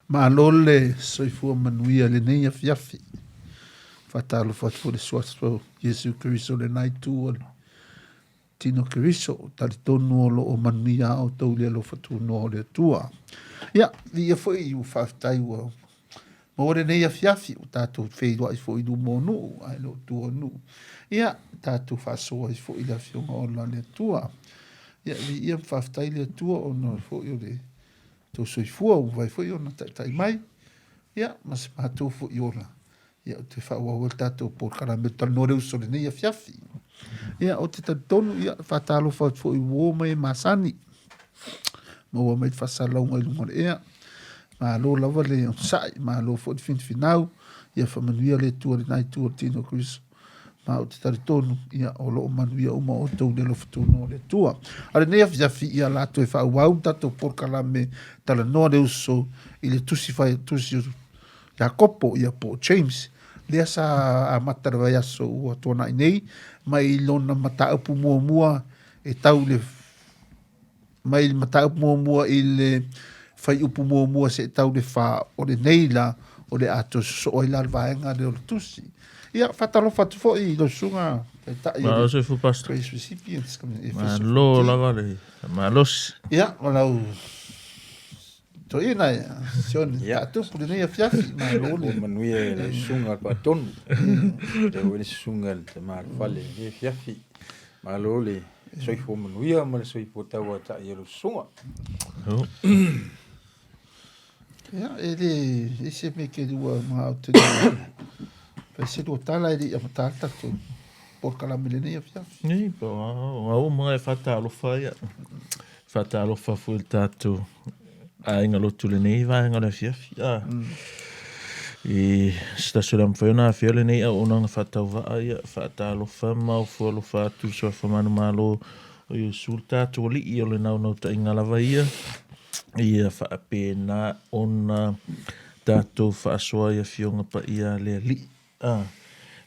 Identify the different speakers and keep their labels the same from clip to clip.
Speaker 1: Malo le soifua manuia i lenei afiafi. Faatalofa atu foi i le Suafa o Iesu Keriso i lena itu o le tino Keriso. Talitonu o lo o manuia a outou i le alofa tunoa o le Atua. Ia, viia foi ua faafetai ua maua lenei afiafi, ua tatou feiloai foi i luma o nuu, ae le o tua o nuu. Ia, tatou faasoa ai foi i le Afioga ola a le Atua. Ia, viia ma faafetai le Atua ona foi o le tou soifua ua mafai foi ona taitai mai, ia, ma se matou foi ola, ia, ou te faaauau ai le tatou polokalame o Talanoa le Uso i lenei afiafi. Ia, ou te talitonu, ia, faatalofa atu foi i uo ma e masani, maua mai le faasalalauga i luga o le ea. Malo lava le onosai, malo foi le finafinau, ia faamanuia le Atua i lena itu o le tino o Keriso. Ma ou te talitonu, ia, o lo o manuia uma outou i le alofa tunoa o le Atua. A o lenei afiafi, ia la toe faaauau le tatou polokalame Talanoa le Uso i le tusi fai, tusi o Iakopo, ia po o James, lea sa amata le vaiaso ua tuanai nei, mai lona mataupu muamua e tau i le mai le mataupu muamua i le fuaiupu muamua seia tau i le 4, o lenei la o le a toe sosoo ai la le vaega lea o le tusi. Ia, faatalofa atu foi i lau susuga Taitai o
Speaker 2: le Grace
Speaker 1: Recipients.
Speaker 2: Malo lava le malosi.
Speaker 1: Ia, ma lau toeaina ia, Sione Taatupu lenei afiafi, malo
Speaker 3: le. Manuia i le susuga i le Faatonu, le foi le susuga i le Tama o le Fale i lenei afiafi. Malo le soifua manuia ma le soifua tauatai e lau susuga.
Speaker 1: Ia, e le i se mea ke lua ma o te fai se lua tala e le i amata le tatou polokalame lenei afiafi.
Speaker 2: Nei, po o au ma e faatalofa ia. Faatalofa foi i le tatou aiga lotu lenei vaega o le afiafi. Ah. I se tasi o le a mafai ona afea lenei auaunaga faatauvaa, ia, faatalofa ma ofo alofa atu i le Suafa Manumalo o Iesu le tatou Alii, o le naunautaiga lava ia, ia faapena ona tatou faasoa i Afioga Paia a le Alii. A,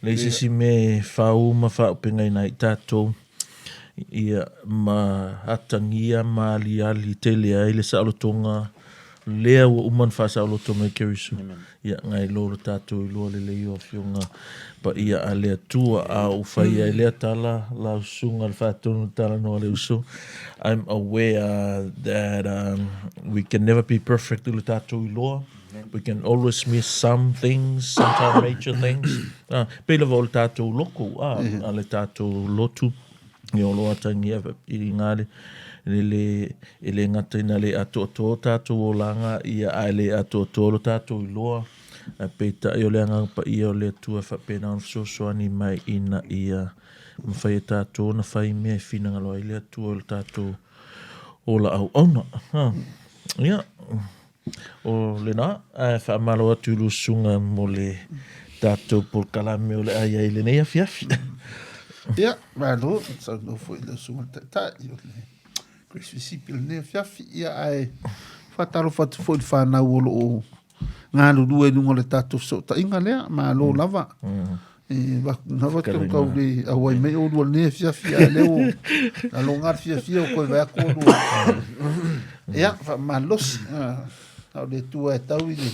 Speaker 2: leai se isi mea e fau ma faaopegaina ai tatou, ia, ma atagia ma aliali tele ai le saolotoga lea ua uma ona faasaoloto mai Keriso. Ia, nai lo le tatou iloa lelei o Afioga Paia a le Atua, a ou fai ai lea tala, lau susuga i le Faatonu Talanoa le Uso, I'm aware that we can never be perfect i le tatou iloa. We can always miss some things, sometimes major things. Ah, pei lava o le tatou loko, ah, a le tatou lotu, ia o lo atagia i ngā le, le, le, e le gata ina le atoatoa o tatou olaga, ia ae le atoatoa lo tatou iloa, ae peitai o le Agaga Paia o le Atua e faapena ona fesoasoani mai ina ia mafai e tatou ona fai mea e finagalo ai le Atua i lo tatou ola auauna. Ha. Ia. O lena, ae faamalo atu i lou susuga mo le tatou polokalame o le a i ai i lenei afiafi.
Speaker 1: Ia, malo, saunoa foi i lau susuga i le Taitai o le Grace Recipe i lenei afiafi. Ia, ae faatalofa atu foi i le fanau o lo o galulue i luga o le tatou fesootaiga lea, malo lava. E lava te kau le auai mai oulua i lenei afiafi, a lea ua laloga le fiafia o toe vaai atu oulua. Ia, faamalosi. Na o le Atua e tau i le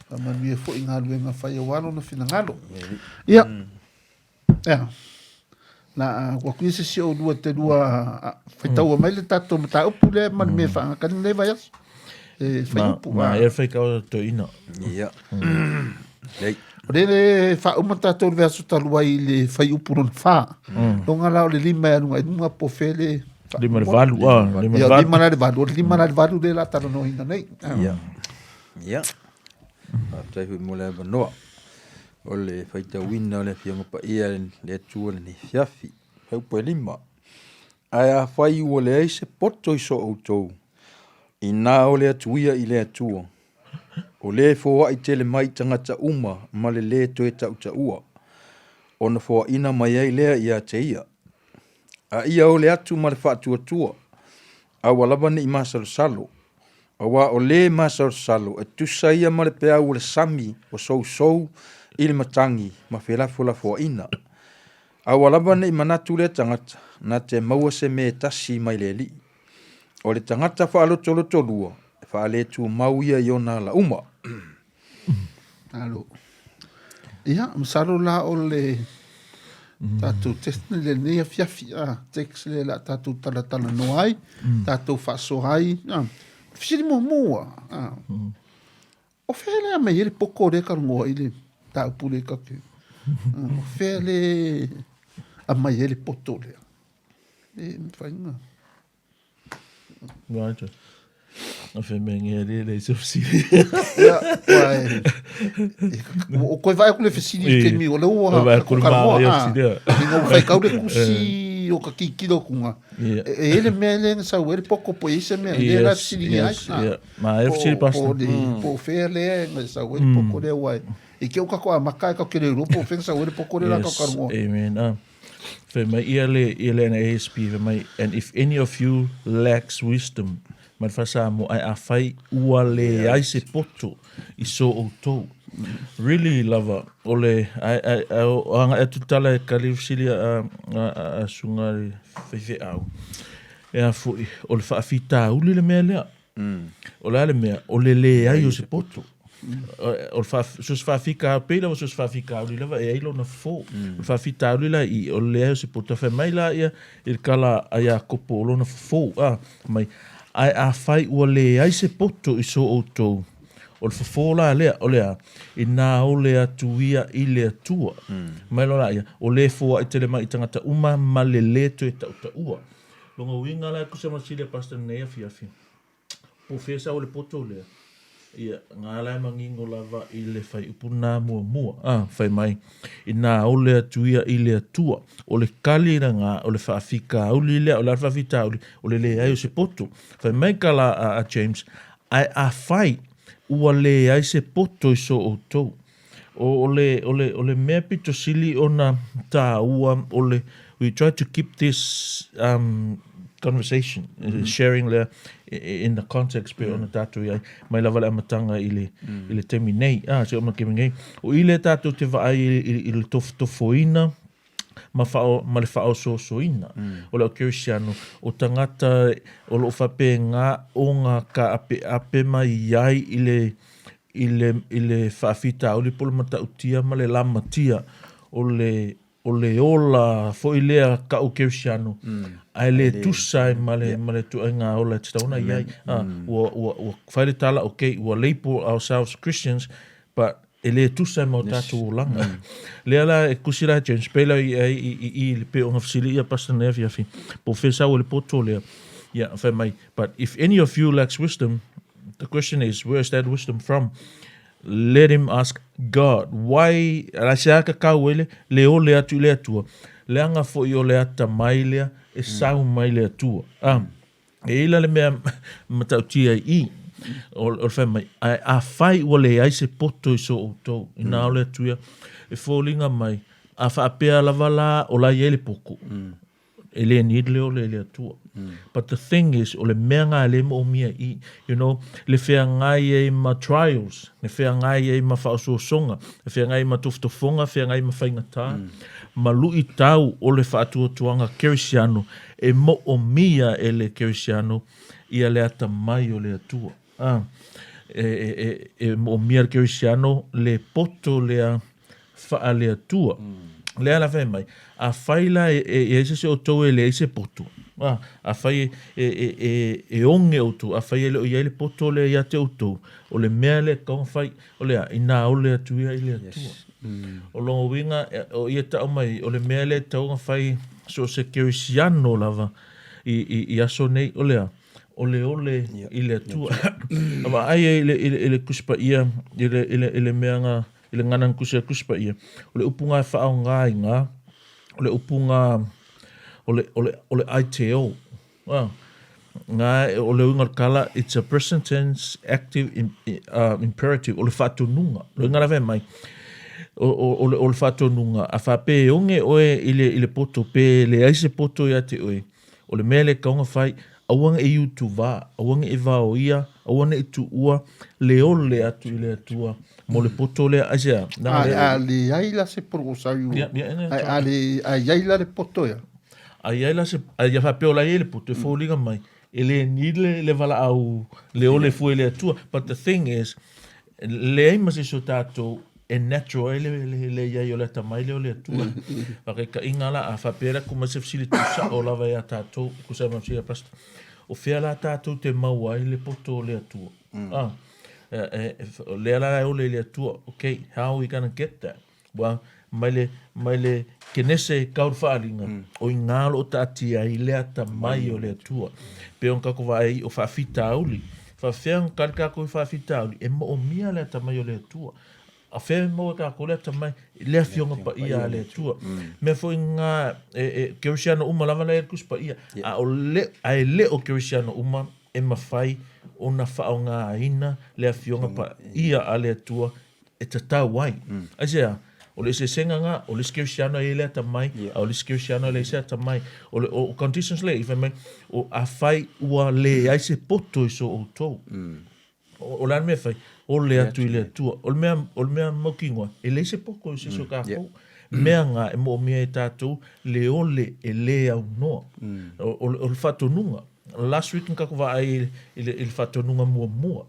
Speaker 1: faamanuia foi i galuega fai aua lona finagalo. Ia, ia. Na ua atu ia se isi o oulua te lua faitaua mai le tatou mataupu lea ma le mea e faagata ai lenei vaiaso. E fuaiupu.
Speaker 2: Ma e faitau toeaina.
Speaker 3: Ia.
Speaker 1: Lei. O lea e faauma tatou le vaiaso talu ai i le fuaiupu lona 4. Loga la o le 5 e alu agai i luga po o fea le
Speaker 2: 5 le 8, ah, 5 le 8.
Speaker 1: 5 la le 8, o le 5 la le 8 lea la talanoaina nei.
Speaker 3: Ia. Ia. Faafetai foi mo le avanoa. O le faitauina o le Afioga Paia le Atua lenei afiafi. Fuaiupu e 5. Ae afai ua leai se poto i so outou, inā ole atu ia i le Atua, o le e foai tele mai i tagata uma ma le lē toe tautaua, ona foaina mai ai lea ia te ia. A ia ole atu ma le faatuatua, aua lava ne i masalosalo, auā o lē masalosalo e tusa ia ma le peau o le sami ua sousou i le matagi ma felafolafoaina. Aua lava ne i manatu lea tagata na te maua se mea e tasi mai le Alii. O le tagata faalotolotolua, faaletumau ia i ona ala uma.
Speaker 1: Malo. Ia, masalo la o le tatou test i lenei afiafi, a, text lea o le a tatou talatalanoa ai, tatou faasoa ai. A, fesili muamua, a, o fea le aumai ai le poto lea e talanoa ai le mataupu lea tatou te, o fea le aumai ai le poto lea? E mafai ona...
Speaker 2: Roger. A fai mai nge le le se fesili.
Speaker 1: Ia, ua e, o koe vaai atu le fesili i le taimi o lea ua
Speaker 2: Vaai atu le
Speaker 1: talanoa,
Speaker 2: manaia
Speaker 1: ah,
Speaker 2: fesili, ah.
Speaker 1: ina ua faitau le tusi o ka tilotilo atuga,
Speaker 2: Ia.
Speaker 1: e i ai le mea lea na sau ai le poto po o i ai se mea lea la
Speaker 2: Yes,
Speaker 1: fesiligia ai.
Speaker 2: yes,
Speaker 1: Ah,
Speaker 2: yeah. Manaia fesili,
Speaker 1: po
Speaker 2: Pastor.
Speaker 1: po o fea lea na sau ai le poto lea aua i te i ua tatou amata e tatou te le iloa po o fea na sau ai le poto lea la tatou
Speaker 2: Yes,
Speaker 1: talanoa.
Speaker 2: amen. Ah. Fai mai ia le, ia le NASB, fai mai, and if any of you lacks wisdom, ma le faa-Samoa, ae afai ua leai se poto i so outou. Really lava, o le, ae, ae, ae o agai atu le tala e kali fesili a, a, a, a susuga i le faifeau, e a foi, o le faafitauli le mea lea. O le a le mea? O le leai o se poto. O le faa, so se faafitauli, pei lava so se faafitauli lava e ai lona fofo. O le faafitauli la i i, o le leai o se poto. Fai mai la ia i le tala a Iakopo o lona fofo, a, mai, ae afai ua leai se poto i so outou, o le fofo la lea, o le a? Inā ole atu ia i le Atua. Mai loa la ia, o le foai tele mai i tagata uma ma le lē toe tautaua. Lona uiga la e tusa ma le fesili a Pastor lenei afiafi, po o fea sau le poto lea? Ia, na la e manino lava i le fuaiupu lena muamua, a, fai mai, inā ole atu ia i le Atua, o le kali lena, o le faafitauli lea, o le a le faafitauli? O le leai o se poto. Fai mai ka la a, a James, ae afai ua leai se poto i so outou, O, o le, o le, o le mea pito sili ona tāua, o le, we try to keep this um, conversation, mm -hmm. sharing lea in the context pe ona tātou i ai, mai lava le amataga i le, mm. i le taimi nei, ah, se o ma taimi nei. O i le tātou te vaai i, i, i le tofotofoina, ma, whao, ma le whaososoina mm. o le au Kerisiano, o tangata o loo whapenga o ngā ka ape ape mai ai i le, i le, i le faafitauli po o le matautia ma le lamatia o le, o le ola foi lea ka'u kerisiano, ae le tusa ai ma le, ma le tuaiga ola e tatau ona i ai. Ah, ua, ua, ua fai le tala, okay, ua label ourselves Christians, but e le tusa ai ma o tatou olaga. Lea la e kusi la James pei la i ai i, i, i le pei ona fesili ia Pastor nei afiafi, po o fea sau ai le poto lea. Ia, fai mai, But if any of you lacks wisdom, the question is, where is that wisdom from? Let him ask God. Why, la se aka kau ele, le ole atu i le Atua. Leaga foi o le atamai lea, e sau mai le Atua. Ah, e ila le mea matautia i i, o, o le fai mai, ae afai ua leai se poto i so outou, inā o le Atua ia, e foliga mai, a faapea lava la, o la i ai le poto. E le need le ole i le Atua. But the thing is, o le mea nga e le moomia i, you know, le feagai ai ma trials, le feagai ai ma faaosoosoga, le feagai ai ma tofotofoga, feagai ma faigata, ma luitau o le faatuatuaga kerisiano, e moomia e le kerisiano ia le atamai o le Atua. Ah, e, e, e, e moomia le kerisiano le poto lea faale-Atua. Lea la fai mai, afai la e, e, e ai se isi o outou e leai se poto, a, afai e, e, e, e, e oge outou, afai e le o i ai le poto lea ia te outou, o le mea lea e tatau ona fai, o le a, inā ole atu ia i le Atua. Yes. O lona uiga, o ia tau mai, o le mea lea e tatau ona fai so o se kerisiano lava i, i, i aso nei, o le a, o le ole i le Atua. A vaai ai i le, i le, i le Tusi Paia, i le, i le, i le mea na, i le gagana tusi a Tusi Paia, o le upu na e faaaoga i ina, o le upu na, o le, o le, o le aiteo. Ah, na o le uiga o le tala, it's a present tense active in, imperative, o le faatonuga. O le uiga la fai mai, o, o, o, le, o le faatonuga, a faapea e oge oe i le, i le poto, pe leai se poto ia te oe, O le mea lea e tatau ona fai, aua ne i utuvā, aua ne i vaoia, aua ne i tuua le ole atu i le Atua mo le poto lea. Aisea?
Speaker 1: Leaga lea. A leai la se poto, sorry,
Speaker 2: Ia, ia,
Speaker 1: a leai la le poto ia.
Speaker 2: A i ai la se, a ia faapea o la e i ai le poto, e foliga mai. E le need le valaau le ole fua i le Atua. But the thing is, leai ma se isi o tatou e natural ai le i ai o le atamai lea o le Atua. Faakaitaiga la, a faapea le atu mai se fesili tuusao lava ia tatou, e tusa ai ma le fesili a Pastor, o fea la tatou te maua ai le poto o le Atua? Ah, o lea la e ole i le Atua, okay, how are we gonna get that? Ua mai le, mai le Kenese kau le faaaliga, o iga o lo o taatia ai le atamai o le Atua. Pei ona tatou vaai o faafitauli, faafefea ona tali tatou i faafitauli, e moomia le atamai o le Atua. A fea e maua e tatou le atamai, le Afioga Paia a le Atua. Mea foi nga e, e Kerisiano uma lava la e i le Tusi Paia, a o le, a e le o Kerisiano uma e mafai ona faaaogaina le Afioga Paia a le Atua e tatau ai. Aisea? O le eseesega nga, o le isi kerisiano e i ai le atamai, a o le isi kerisiano e leai se atamai. O le o conditions lea i fai mai, o afai ua leai se poto i so outou. O le a le mea e fai? Ole atu i le Atua. O le mea, o le mea mautinoa, e leai se poto i se isi o tatou. Mea nga e moomia e tatou le ole e le aunoa. O le faatonuga. Last week na tatou vaai i le faatonuga muamua.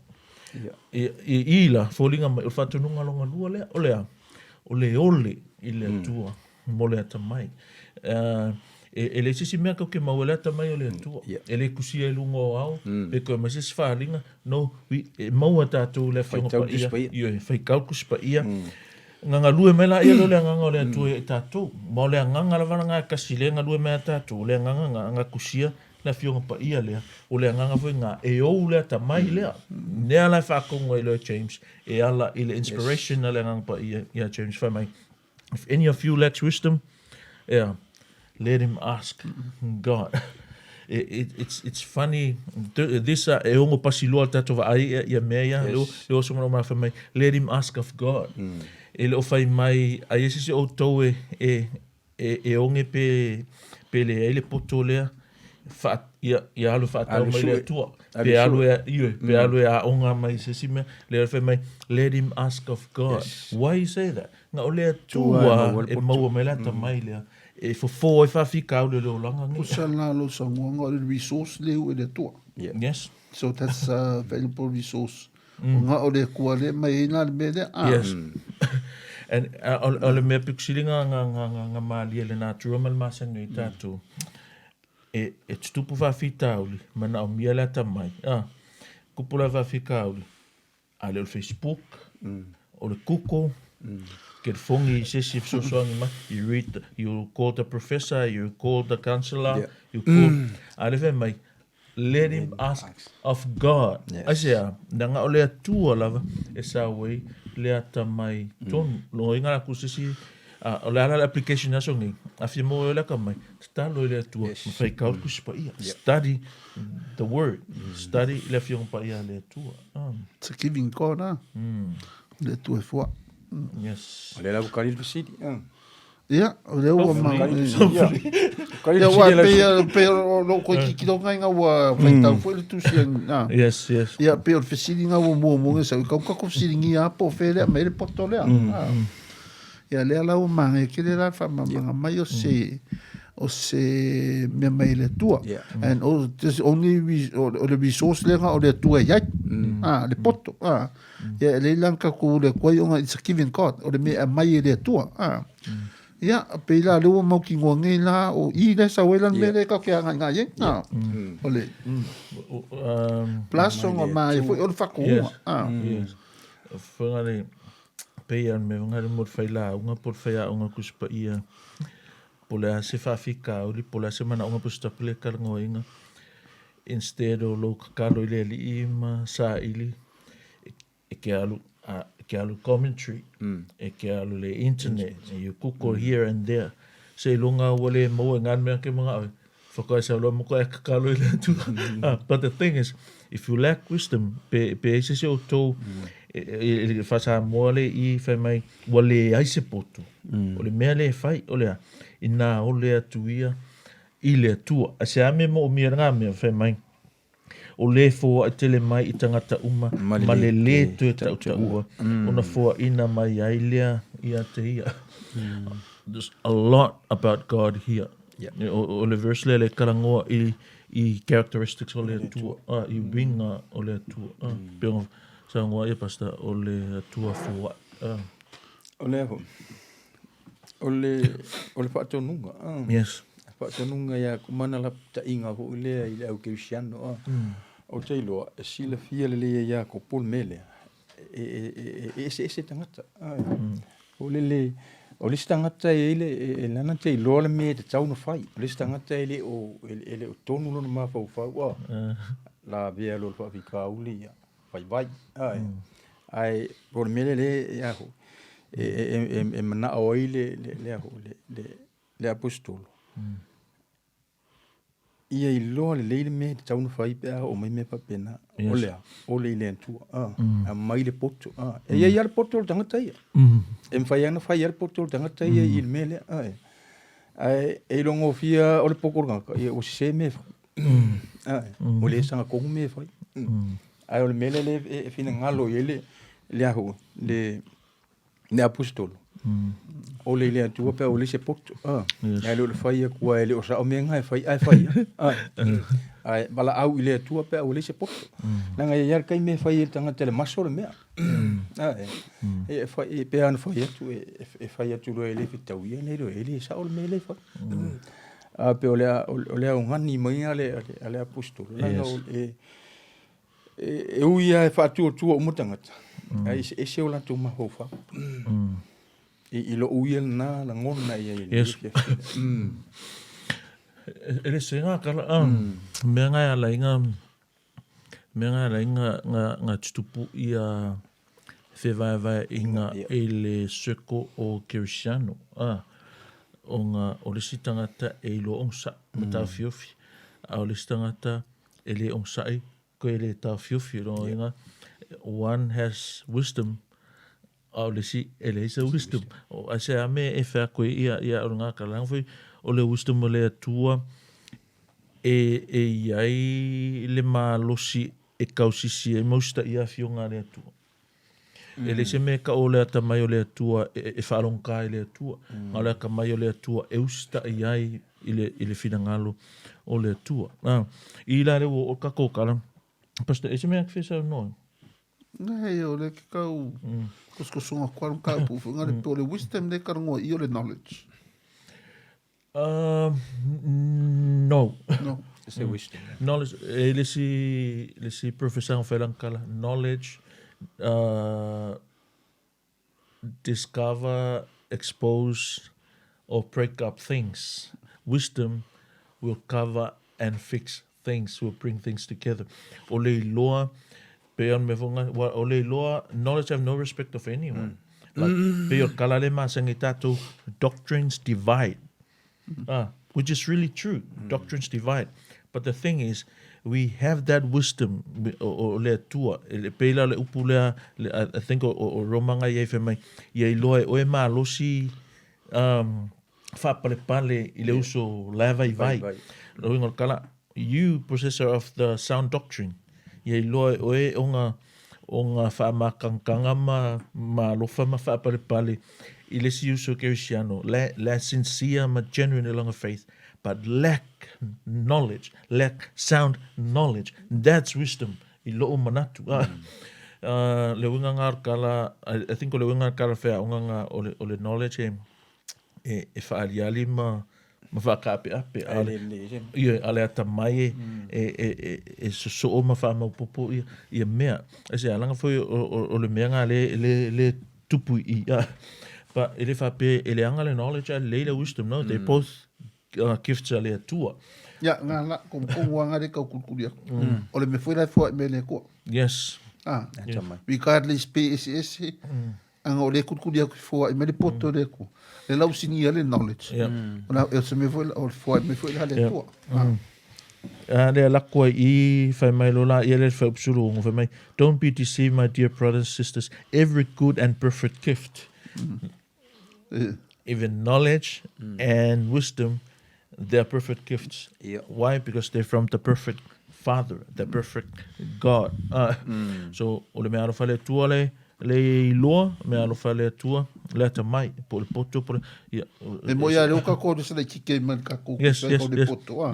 Speaker 2: I i la, foliga mai, o le faatonuga lona lua lea, o le a? O le ole i le Atua mo le atamai. E leai se isi mea tou te maua ai le atamai o le Atua. E le tusia i luga o ao, pe toe aumai se isi faaaliga. No, e maua e tatou le Afioga Paia. Ioe, faitau le Tusi Paia. Na galue mai laia lea o le Agaga o le Atua ia i tatou. Ma o le Agaga lava lena e tasi lea e galue mai ia tatou, o le Agaga na, na tusia le Afioga Paia lea, o le Agaga foi lena e ou le atamai lea. Lea la e faatonu ai loa e James, e ala i le inspiration a le Agaga Paia ia James, fai mai, If any of you lacks wisdom, ea, let him ask God. It's funny, this e ono pasi loa le tatou vaai ia, ia mea ia, yes. Le oso mana fai mai, let him ask of God. E le o fai mai, ai e se isi o outou e, e, e, e oge pe, pe leai le poto lea, fa, ia, ia alu faatau mai le Atua. Pe alu e, ioe, pe alu e aoga mai se isi mea, lea fai mai, let him ask of God. Yes. Why you say that? Na o le Atua e maua mai le atamai lea e fofo ai faafitauli o le olaga nei.
Speaker 1: Pusa lena lou saunoaga o le resource lea e le Atua.
Speaker 2: Yes.
Speaker 1: So that's a valuable resource. O nga o le Atua lea mai ai la le mea lea.
Speaker 2: Ah. Yes. And o le mea pito sili nga nga nga nga nga malie le natura ma le masani o i tatou. E e tutupu faafitauli, manaomia le atamai. Ah. Kupu la faafitauli. A le o le Facebook, o le Google, kelefogi i se isi e fesoasoani mai, you read the, you call the professor, you call the counsellor, you call, a o lea fai mai, let him ask of God. Aisea? Leaga o le Atua lava e sao ai le atamai tonu. Logoina la ku se isi, o le a la le application i aso nei, a fia maua ai o le atamai, tatalo i le Atua ma faitau le Tusi Paia, study the word, study le Afioga Paia a le Atua.
Speaker 1: It's a giving God, ah. Le Atua e foa.
Speaker 2: Yes.
Speaker 3: O lea la ua kali le fesili.
Speaker 1: Ia, o lea ua ma... Ia, ua pei, pei o lou koe titilo ngai nga ua faitau foi le tusi a...
Speaker 2: Yes, yes.
Speaker 1: Ia, pei o le fesili nga ua muamua ngai sau, kau kako fesiligia a po o fea lea mai le poto lea. Ia, lea la ua manaia tele la le faamalamalamaga mai o se, o se mea mai le Atua. And o, this only, o, o le resource lea na o le Atua e i ai. Ah, le poto. Ah. Ia, e leai la na tatou ule atu ai ona it's a given God. O le mea e aumai e le Atua. Ah. Ia, pei la lea ua mautinoa nei la o i lea e sau ai la le mea lea tatou te agaigai ai. Ah. O le, plus ona maea foi o le faatonuga. Ah.
Speaker 2: Yes. Whangare, Pei a me whangare mo le whai lauga po le whai aoga Tusi Paia, po le a se faafitauli, po le a se manaoga po se tapu le talanoaina, instead o lou tatalo i le Alii ma saili, e ke alu, a, e ke alu commentary, e ke alu le internet, you google here and there, seiloga ua le maua i ngā mea ke manao e whakaisa loa mo koe kakalo i le Atua. But the thing is, if you lack wisdom, pe, pe ai se se outou, e, e, wha-Samoa le i whai mai, ua le ai se poto. O le mea le e whai, o le a, inā o le atu ia i le Atua. A se a me mo o mia ngā mea, whai mai, O lē foaʻi tele mai i tagata uma ma le lē toe taʻutaʻua, ona foaʻina mai ai lea ia te ia. There's a lot about God here. O le verse lea le talanoa i i characteristics o le Atua, a, i uiga o le Atua. A, pei ona saunoa ia Pastor, o le Atua foai. A.
Speaker 3: O lea foi, o le, o le faatonuga. A.
Speaker 2: Yes.
Speaker 3: Faatonuga ia kumana lapataiga foi lea i le au kerisiano. A. Ou te iloa, e silafia lelei e Iakopo le mea lea, e, e, e, e eseese tagata. A. O le, le, o le isi tagata e i ai le, e, e lana te iloa le mea e tatau ona fai. O le isi tagata e le o, e, e le o tonu lona mafaufau, a. Lavea loa le faafitauli, ia, vaivai. A. Ae, po o le mea lea lea, e, a foi, e, e, e, e manao ai le, le, le, a foi, le, le, le aposetolo. Ia iloa lelei le mea e tatau ona fai pe a oo mai mea faapena. Yes. O le a? O le i le Atua. Ah. Aumai le poto. Ah. E i ai lava le poto o le tagata ia. E mafai lava ona fai lava le poto o le tagata ia i le mea lea. Ah. Ae e ilogofia o le poto o le tagata, ia ua sese mea e fai. Ah. Ua le sagatonu mea e fai. Ae o le mea lea lea e finagalo i ai le, le a foi, le le aposetolo. O le i le Atua pe a ua leai se poto. Ah. Yes. Ae le o le fai atu e le o sao mea na e fai, ae fai lava. Ah. Ae valaau i le Atua pe a ua leai se poto. Leaga e i ai lava le taimi e fai ai le tagata i le maso le mea. Ah, e, e, fai, e, pe a na fai atu, e, e fai atu loa e le fetauia nei loa, e le sao le mea lea e fai. A pe o le, o le augani mai a le, a le aposetolo. Leaga o, e, E ui lava e faatuatua uma tagata, ae eseese o latou mafaufau. I lou ia lena lagona i ai i lenei afiafi.
Speaker 2: E le se ngā kala, mea ngai ala i ngā, mea ngai ala i ngā, ngā, ngā tutupu i a whevaevae i ngā e le circle o Kerisiano, a, o ngā, o le isi tangata e iloa ongosaʻi ma tāwhiowhi, a o le isi tangata e le onosai, koe le taofiofi, lona uiga, one has wisdom, a o le isi e leai se wisdom. Ae se a mea e whea koe ia, ia o le ngā kala. Foi, o le wisdom o le Atua e, e iai le malosi e kausisi ai ma usitaia ia afioga a le Atua. E leai se mea e kau o le atamai o le Atua e, e faalogogā i le Atua. Mm. A o le atamai o le Atua e usitaʻi ai i le, i le finagalo o le Atua. Ah, i la le ua o ka kōkala. Pastor, e se mea ke whesau noa?
Speaker 1: Nei, o le ke kau mm. koskosonga koa ka pu nga le mm. le wisdom le ka ngoa i o le knowledge.
Speaker 2: No.
Speaker 1: No.
Speaker 3: It's the wisdom.
Speaker 2: Knowledge, e le si, le si professor o whailang kala, knowledge, discover, expose, or break up things. Wisdom will cover and fix things, will bring things together. O le iloa, pei ona mea foi nga, wa, o le iloa, knowledge have no respect of anyone. Like, pei o le kala le masani tatou, doctrines divide. Ah, which is really true. Doctrines divide. But the thing is, we have that wisdom o, o, o le Atua. E le, pei la o le upu lea, le, I, I think o, o, o Roma ngai ai fai mai, ia iloa e oe malosi um, faapalepale i le uso la e vaivai. Lona uiga o le kala, you possessor of the sound doctrine, ia iloa e oe o nga, o nga faamakangakanga ma, ma alofa ma faapalepale i le isi uso kerisiano, la, la sincere ma genuine i lona faith, but lack knowledge, lack sound knowledge. That's wisdom i lou manatu. Ah, uh, le uiga nga o le kala, I, I think o le uiga o le kala feaoga nga o le, o le knowledge e, e, e faaaliali ma, ma faakaapeape. A le, ia, a le atamai e, mm. e, e, e, e sosoo ma faamaopopo ia, ia mea. E se alaga foi o, o, o le mea ngā le, le, le tupu i ia. But e le whape, e leaga le knowledge a lei le wisdom, no? Mm. They both gifts a le Atua.
Speaker 1: Ia, ngā la, ko kongu anga le kau kurikuri aku. Mm. O le me foi lai fua i me le kua.
Speaker 2: Yes.
Speaker 1: Ah, yes. Regardless pe ese ese, mm. Anga o le kurikuri aku i fua i me le poto le kua. Le lau sini ia le knowledge.
Speaker 2: Yeah.
Speaker 1: Mm. O la, e se me foi, o le fua i me foi la le
Speaker 2: yeah.
Speaker 1: tua. Ah.
Speaker 2: Mm. A lea lako ai i fai mai lo la ia le fai upsulu ngo fai mai don't be deceived my dear brothers and sisters every good and perfect gift
Speaker 1: mm. Yeah.
Speaker 2: Even knowledge mm. and wisdom they are perfect gifts
Speaker 3: yeah.
Speaker 2: Why? Because they're from the perfect Father, the perfect God.
Speaker 3: Mm.
Speaker 2: So o le mea alofa le Atua le, le iloa, mea alofa le Atua, Le atamai, po o le poto, po o le, ia.
Speaker 1: E moi a leo kako le sala kike mai le kako
Speaker 2: Yes, yes,
Speaker 1: o le
Speaker 2: yes.
Speaker 1: poto a.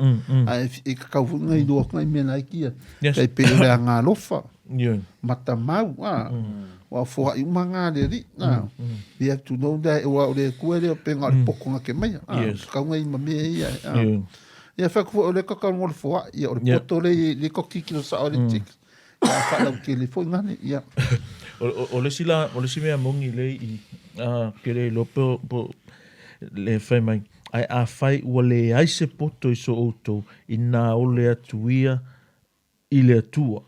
Speaker 1: Ae e kakau foi ngai loa ngai mea laiti ia.
Speaker 2: Yes.
Speaker 1: Tai pei o le agalofa.
Speaker 2: Ioe.
Speaker 1: Matamau a. Ua foai uma ngā le alii a. We have to know that ua o le Atua lea pe nga o le poko nga ke maia a.
Speaker 2: Yes.
Speaker 1: Kakau ngai ma mea ia a.
Speaker 2: Ioe.
Speaker 1: Ia whai ko o le kakau ngo le foai ia o le poto le le ko kiki sa o le tik. Ia whaalautele foi ngane ia.
Speaker 2: O le isi la, o le isi mea moni le i, a, ke le iloa po, po, le fai mai, ae afai ua leai se poto i so outou, inā ole atu ia i le Atua,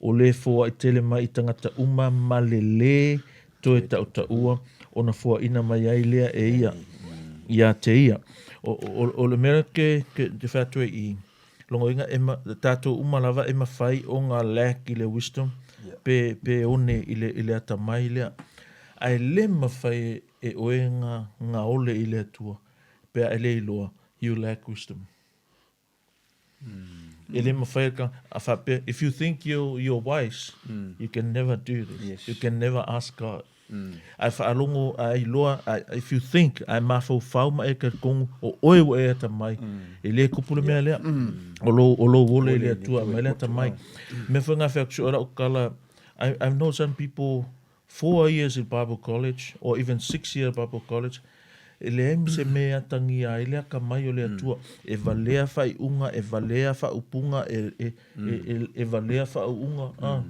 Speaker 2: o le foai tele mai i tagata uma ma le lē toe tautaua, ona foaina mai ai lea e ia ia te ia. O, o, o le mea ke, ke, te fai atu ai i, Logoina e ma, tatou uma lava e mafai ona lack i le wisdom pe, pe one i le, i le atamai lea. Ae le mafai e oe nga, nga ole i le Atua pe a e le iloa, you lack wisdom. E le mafai e ka, a faapea, if you think you, you're wise, you can never do this.
Speaker 3: Yes.
Speaker 2: You can never ask God. Ae faalogo, ae iloa, if you think, ae mafaufau ma e talitonu, o oe ua e atamai, e le tupu le mea lea. O lou, o lou ole i le Atua, aumai le atamai. Mea foi na fai atu soo lau tala, I, I've known some people 4 years in Bible college, or even 6 years Bible college, e leai ma se mea e atagia ai le atamai o le Atua. E valea faaiuga, e valea faaupuga, e, e, e, e, e valea faauuga. Ah.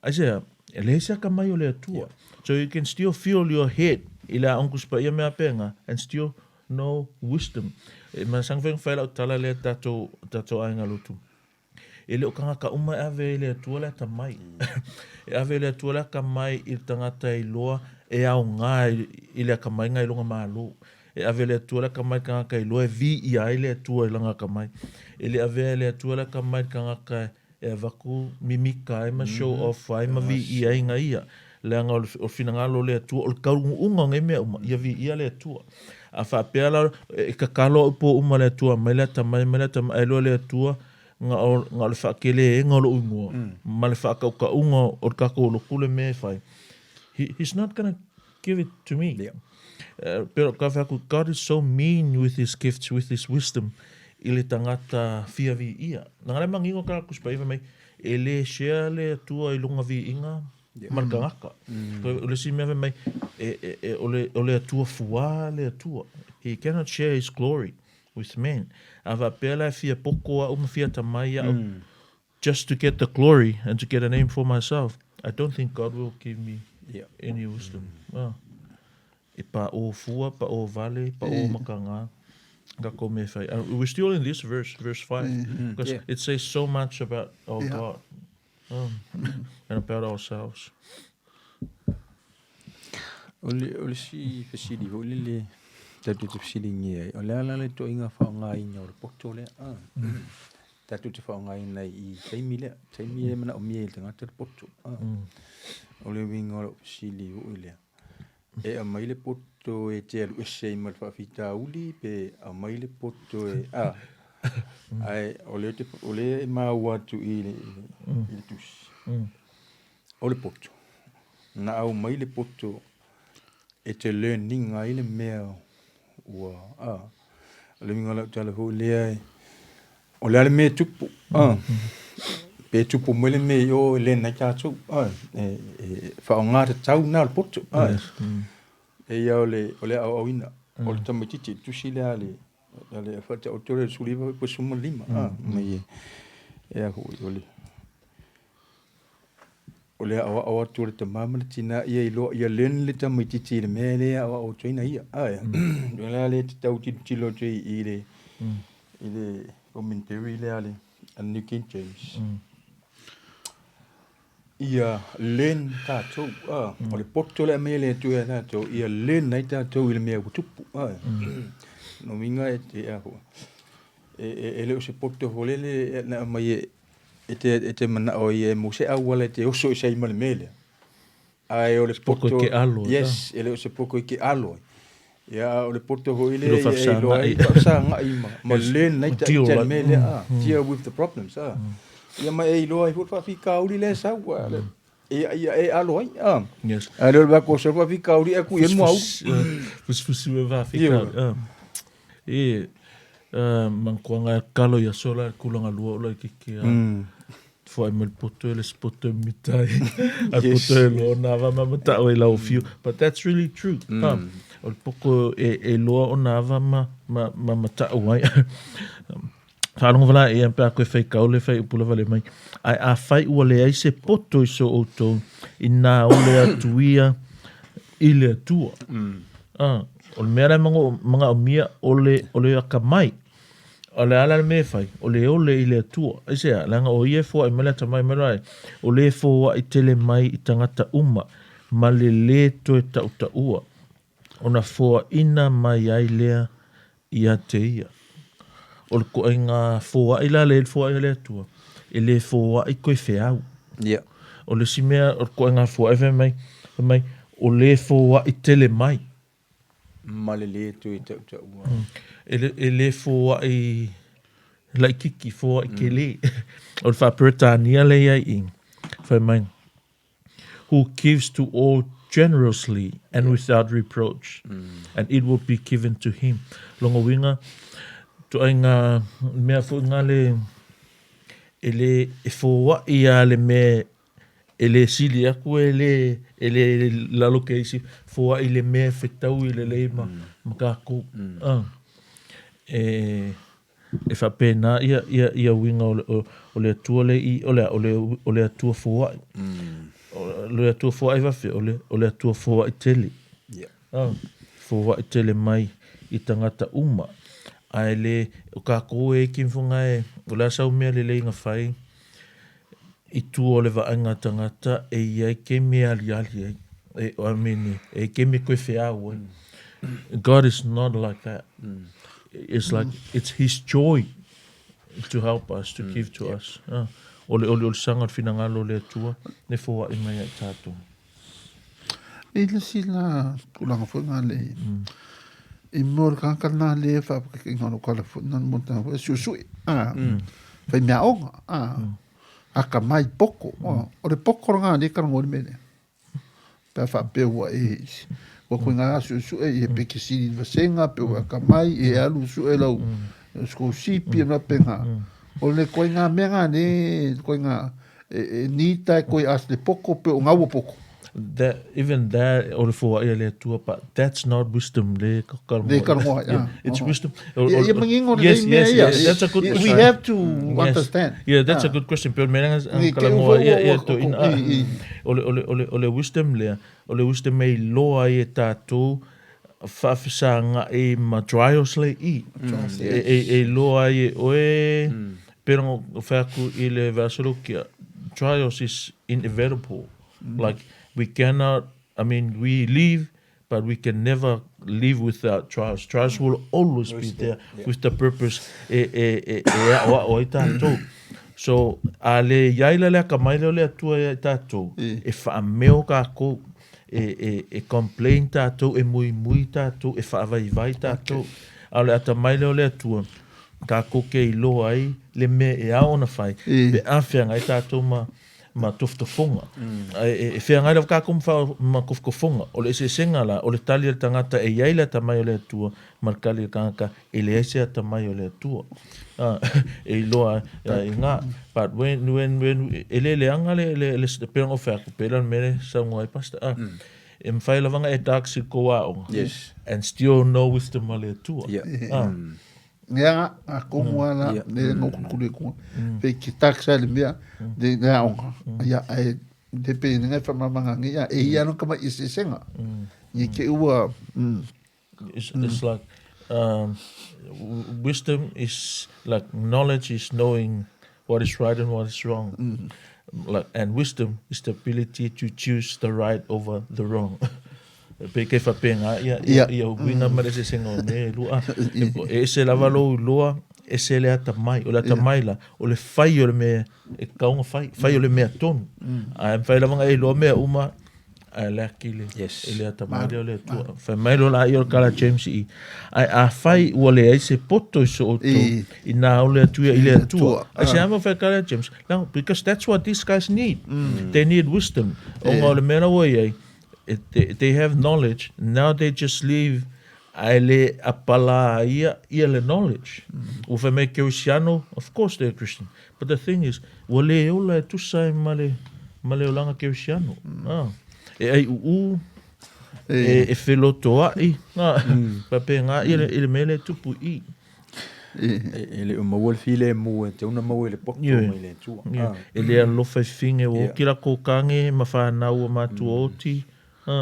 Speaker 2: Aisea, e leai se akamai o le Atua. So you can still fill your head i le aoga Tusi Paia mea pena and still no wisdom. E masani foi ona fai lau tala lea tatou, tatou aiga lotu. E le o tagata uma e ave i le Atua le atamai. E ave i le Atua le atamai i le tagata e iloa e aoga i le atamaiga i lona Malo. E ave e le Atua le atamai i le tagata e iloa e viia ai le Atua i lana atamai. E le avea e le Atua le atamai i le tagata e avatu mimita ai ma show off ai ma viia ai na ia. Leaga o le finagalo o le Atua, o le taunuuga o nei mea uma, ia viia le Atua. A faapea la, e tatalo au po uma le Atua, aumai le atamai, aumai le atamai, ae iloa le Atua, na o, na o le faakeleina o lou igoa, ma le faatautauga o le tatou lotu le mea e fai. He, he's not gonna give it to me.
Speaker 3: Yeah.
Speaker 2: Pero ka fai atu, God is so mean with his gifts, with his wisdom, i le tagata fia viia. Leaga le manino ka Tusi Paia fai mai, e le share le Atua i lona viiga ma le tagata. O le isi mea fai mai, e, e, e, o le, o le Atua fuā le Atua. He cannot share his glory with man. A faapea la e fia poto au ma fia atamai au, just to get the glory and to get a name for myself, I don't think God will give me
Speaker 3: Yeah.
Speaker 2: any wisdom. Ah. E pa o fua, pa o vale, pa o makanga. Ka ko me whai. We're still in this verse, verse 5, because it says so much about our God and about ourselves.
Speaker 3: O le, o le isi fesili foi lele tatou te fesiligia ai, o le a la le ituaiga faaaogaina o le poto lea? Ah. Tatou te faaaogaina ai i taimi lea, taimi e manaomia ai e le tagata le poto. Ah. O le uiga o lau fesili foi lea, e aumai le poto e te alu ese ai ma le faafitauli pe aumai le poto e, ah. Ae o lea te, o lea e maua atu i le, i le tusi. O le poto. Na aumai le poto e te learning ai le mea ua, a, o le uiga o lau tala foi lea e, o le a le mea e tupu, a, pe tupu mai le mea i o e learn ai tatou, a, e, e faaaoga tatau na o le poto, a. E ia o le, o le aoaoina, o le tamaitiiti, le tusi lea a le, a le faataoto lea i le 19 po o le 15, a, mai e, e a foi, o le, O le aʻoaʻo atu o le tamā ma le tinā ia iloa ia learn le tamaititi i le mea lea e aʻoaʻo atu ai na ia. Ae, o le a lea e tau tilotilo atu ai i le, i le commentary lea a le, a le New King James. Ia learn tatou, a, o le poto le aumai e le Atua ia tatou, ia learn ai tatou i le mea ua tupu. Ae, lona uiga e te, a, e, e, e le o se poto foi lele na aumai e, E te, e te manao ai e mo se auala e te oso ese ai ma le mea lea. Ae o le
Speaker 2: poto
Speaker 3: poto...
Speaker 2: i ke alo.
Speaker 3: Yes, e le o se poto i ke alo ai. Ia, a o le poto foi
Speaker 2: Ilo
Speaker 3: lea ia e iloa ai
Speaker 2: faafesagai.
Speaker 3: faafesagai ma, ma
Speaker 2: Yes.
Speaker 3: learn ai ta
Speaker 2: Deal
Speaker 3: ita le
Speaker 2: like-
Speaker 3: mea lea, ah, deal with the problems, ah. Ia ma e iloa ai foi le faafitauli lea e sau, a le, E ia e alo ai. Ah.
Speaker 2: Yes.
Speaker 3: A le o le va ko se faafitauli e ku i ai muaulu.
Speaker 2: Fusifusi me faafitauli. Ah. E mankuanga e kalo ia sola e kulanga lua ola i kiki a. Foai mai le poto e le se poto e mita ai. A poto e loa ona ava ma mata'o i lau fiu. But that's really true. Ah. O le poko e, e loa ona ava ma, ma, ma mata'o ai. Faalogo vala ia pe a koe fai kaole fai upu lava le mai. Ae afai ua leai se poto i so outou, inā ole atu ia i le Atua. Ah, o le mea la e manaomia o le, o le akamai. O le a la le mea e fai? O le ole i le Atua. Aisea? Leaga o ia e foai mai le atamai mai loa e, o le foai tele mai i tagata uma, ma le lē toe tautaua. Ona foaina mai ai lea ia te ia. O le koaiga foai la lea i le foai a le Atua, e le foai koe feau.
Speaker 3: Yeah.
Speaker 2: O le isi mea o le koaiga foai fai mai, fai mai, o le foai tele mai.
Speaker 3: Ma le lē toe tautaua.
Speaker 2: E le, e le foai laititi, foai tele. O le faa-Peretania lea i ai i, fai mai, who gives to all generously and without reproach, and it will be given to him. Longa uiga, ituaiga mea foi nga le, e le, e foai a le mea e le sili atu e le, e le lalo ke isi, foai le mea e fetaui lelei ma, ma tatou. E, E faapena ia, ia, ia uiga o le, o le Atua le i, o le a, o le, o le Atua foai. O le Atua foai faafefea? O le, o le Atua foai tele.
Speaker 3: Yeah.
Speaker 2: Ah, foai tele mai i tagata uma. Ae le, o kākou e iki mfonga e, o le a sau mea lelei na fai, i tua o le vaaiga a tagata e i ai kemi e aliali ai. E, I mean, e kemi koe wheau ai. God is not like that. It's like, it's his joy to help us, to give to us. Ah, o le oliolisaga o le finagalo o le Atua, e foai mai ai tatou.
Speaker 1: I le isi la tulaga foi lena le i mua o le tagata lena lea e faapakekega o lou kala foi lena mo le tagata foi suesue a fai meaaoga a akamai poko o le poko lena lea e talanoa ai le mea lea pe a faapea ua e ua koe ngā suesue e pe ke sili vasega pe ua akamai e alu sue lau scholarship ia pe ngā o le koe ngā mea ngā ne koe ngā e nita e koe as le poko pe o ngaua poko.
Speaker 2: That, even that, o le foai a le Atua, but that's not wisdom, le ka
Speaker 1: karangoa. Le karangoa, yeah.
Speaker 2: It's wisdom.
Speaker 1: Ia, ia mangingo le
Speaker 2: yes,
Speaker 1: mea
Speaker 2: yes,
Speaker 1: ia.
Speaker 2: yes, that's a good
Speaker 1: We
Speaker 2: question.
Speaker 1: have to
Speaker 2: Yes.
Speaker 1: understand.
Speaker 2: Yeah, that's a
Speaker 1: Ah.
Speaker 2: good question. Pe o le mea lea
Speaker 1: Ni ke
Speaker 2: karangoa,
Speaker 1: ufo
Speaker 2: ia,
Speaker 1: ua-
Speaker 2: ia,
Speaker 1: ua-
Speaker 2: to ina,
Speaker 1: i- i.
Speaker 2: o le, o le, o le, o le wisdom lea, o le wisdom e iloa ai e tātou faafesagai ma trials le i. E, e, e iloa ai e oe, pei ona ou fai atu i le vaiaso lea ua tea, trials is inevitable. Like, we cannot, I mean, we live, but we can never live without trials. Trials will always be there with the purpose e, e, e, e aʻoaʻo ai tātou. So, a le iai la le akamai lea o le Atua ia i tātou, e faameo kākou, e, e, e complain tātou, e muimui tātou, e faavaivai tātou. A o le atamai lea o le Atua, kākou ke iloa ai le mea e ao ona fai, pe a feagai tātou ma, ma tofotofoga. E, e, e feagai lava kākou ma, fa, ma tofotofoga. O le eseesega la, o le tali a le tagata e iai le atamai o le Atua, ma le tali a le tagata e leai se atamai o le Atua. E iloa i ngā. But when, when, when, e le leaga le, le, le, pei ona ou fai atu, pei la le mea lea e saunoa ai Pastor, e mafai lava ona e dark si kou aoga.
Speaker 3: Yes.
Speaker 2: And still no wisdom a le Atua.
Speaker 3: Yeah.
Speaker 1: Ia, a komu ala, ne no kukuru e kua. Pe ki taxa le mea, de ne aoga. Ia, e, de pe ne ngai whamamanga ngi, ia, e ia no kama i sesenga. Ni ke ua,
Speaker 2: It's, it's like wisdom is like knowledge is knowing what is right and what is wrong. Like, and wisdom is the ability to choose the right over the wrong. Pe kei whapenga ia, ia, ia uiga ma le eseesega o mea e lua. E ese lava lou iloa, ese le atamai. O le atamai la, o le fai o le mea e tatau ona fai, fai o le mea tonu. Ae mafai lava ona e iloa mea uma, Ae lack i le,
Speaker 3: Yes.
Speaker 2: i le atamai lea o le Atua. Fai mai loa laia o le kala James i, ae afai ua leai se poto i so outou,
Speaker 1: I.
Speaker 2: inā ole atu ia i le Atua.
Speaker 1: Atua.
Speaker 2: Ae se ama fai kala James, leaga, because that's what these guys need. They need wisdom. Ona o le mea la ua i ai, they have knowledge, now they just leave ae le apala ia ia le knowledge. Ua fai mai Kerisiano, of course they're Christian, but the thing is, ua le ola e tusa ai ma le, ma le olaga Kerisiano. Ah. E ai uu, e, e felotoai, ah, faapena ia le, i le mea lea e tupu i i.
Speaker 3: E le o maua le filemu e tatau ona maua i le poto mai le Atua.
Speaker 2: Ioe. E le alofa i fine ua oki lakou kage ma fanau ua matua oti, a,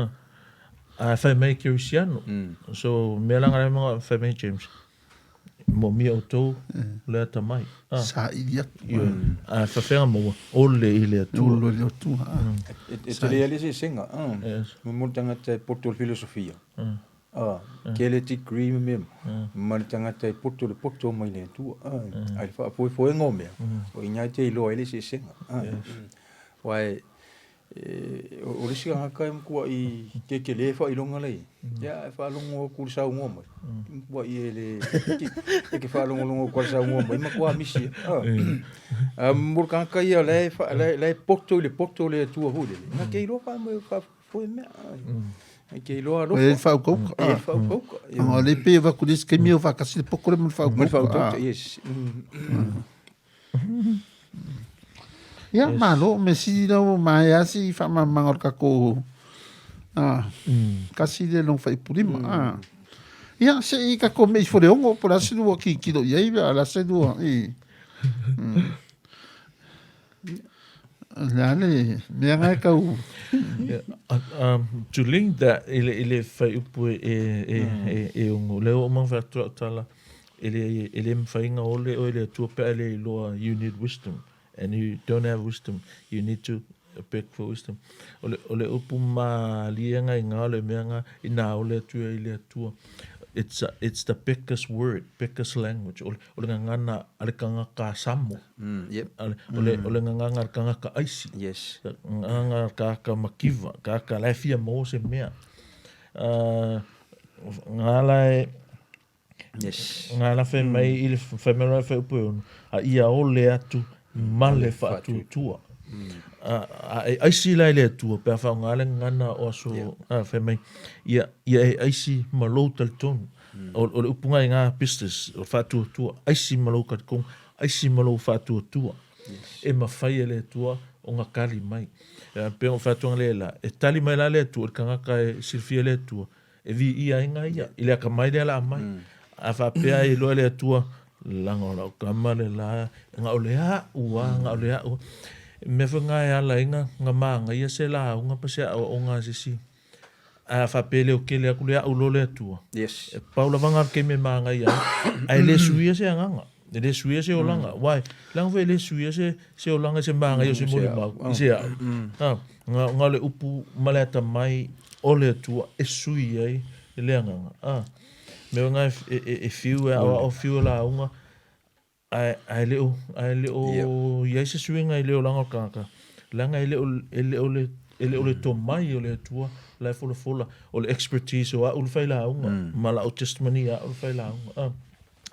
Speaker 2: a fai mai kerisiano. So mea la nga ma fai mai James, moomia outou le atamai. A.
Speaker 1: Saili atu.
Speaker 2: Ioe. A fafeaga maua, ole i le Atua.
Speaker 1: Ole i le Atua.
Speaker 3: E tele lava le eseesega. Mo le tagata e poto i le filosofia. Tele degree ma mea uma, ma le tagata e poto le poto mai le Atua. Ae le faafoefoega o mea, o i ina e te iloa ai le eseesega. Aua o le isi tagata e matuai tetele faailoga la e i ai, ae faalogo atu i le saunoa mai, matuai e le, e te faalogologo atu i le saunoa mai, matua misi lava. Ae mo le tagata ia o la e poto i le poto o le Atua foi lele, na te iloa faafoe mea. Ai te iloa alofa.
Speaker 1: E le whaukauka.
Speaker 3: E le whaukauka.
Speaker 1: Anga le pe wa ku les kemi o whakasi le pokore mo le
Speaker 3: Ma le
Speaker 1: whaukauka.
Speaker 3: whaukauka, yes.
Speaker 1: Ia, malo, me sili lau ma e asi i whaamamanga o le kako kasi le long whaipulima. Ia, se i kako me i fore ongo, po la se lua ki kilo i ai, la se lua i. Le a le mea ngai kau.
Speaker 2: To link that i le, i le whaiupu e, e, e, e, e ongo, le o mang whatua tala, e le, e le mwhainga ole o e le atua pe a le iloa, you need wisdom. And you don't have wisdom, you need to beg for wisdom. O le, o le upu mālie ngai ngā o le mea ngā, i nā ole atu i le atua. It's, a, it's the beggar's word, beggar's language. O le, o le ngangana a le kangaka samo.
Speaker 3: Mm, yep.
Speaker 2: O le, o le ngangana a le kangaka aisi.
Speaker 3: Yes.
Speaker 2: Ngangana a le kangaka makiva, kangaka la e fia maua se mea. Ngā la e,
Speaker 3: Yes.
Speaker 2: Ngā la whai mai i le whai mai whai upu e ono, a ia ole atu ma le whaatuatua. A e aisi la i le Atua, pe a whaonga le ngana o aso, a whai mai, ia, ia e aisi ma lou talitonu. O, o le upunga i ngā business, o whaatuatua, aisi ma lou kalikong, aisi ma lou whaatuatua. E mawhai e le Atua o ngā kali mai. E, pe o whaatuanga le la, e tali mai la le Atua, le kangaka e silfia le Atua, e viia ai ngā ia, i le akamai lea la aumai. A faapea ai loa le Atua, Laga o lau tama le la, ga o le a'u a, ga o le a'u a. Mea foi ga e ala ai ga, ga magaia se lauga pa se a'oa'oga a se isi. Ae a faapea e leokele atu le a'u loa le Atua.
Speaker 3: Yes.
Speaker 2: E pau lava ga o le taimi e magaia ai, ae le suia se agaga. E le suia se olaga. Why? Leaga foi e le suia se, se olaga i se magaia o se molimau, i se a'u. A, ga, ga o le upu ma le atamai o le Atua e sui ai le agaga. A, mea ga e, e, e fiu e aoao, fiu e lauga, ae, ae le o, ae le o i ai se suiga i le olaga o le tagata, leaga e le o, e le o le, e le o le tomai o le Atua la e folafola, o le expertise o a'u le failauga, ma la'u testimony ia a'u le failauga. A,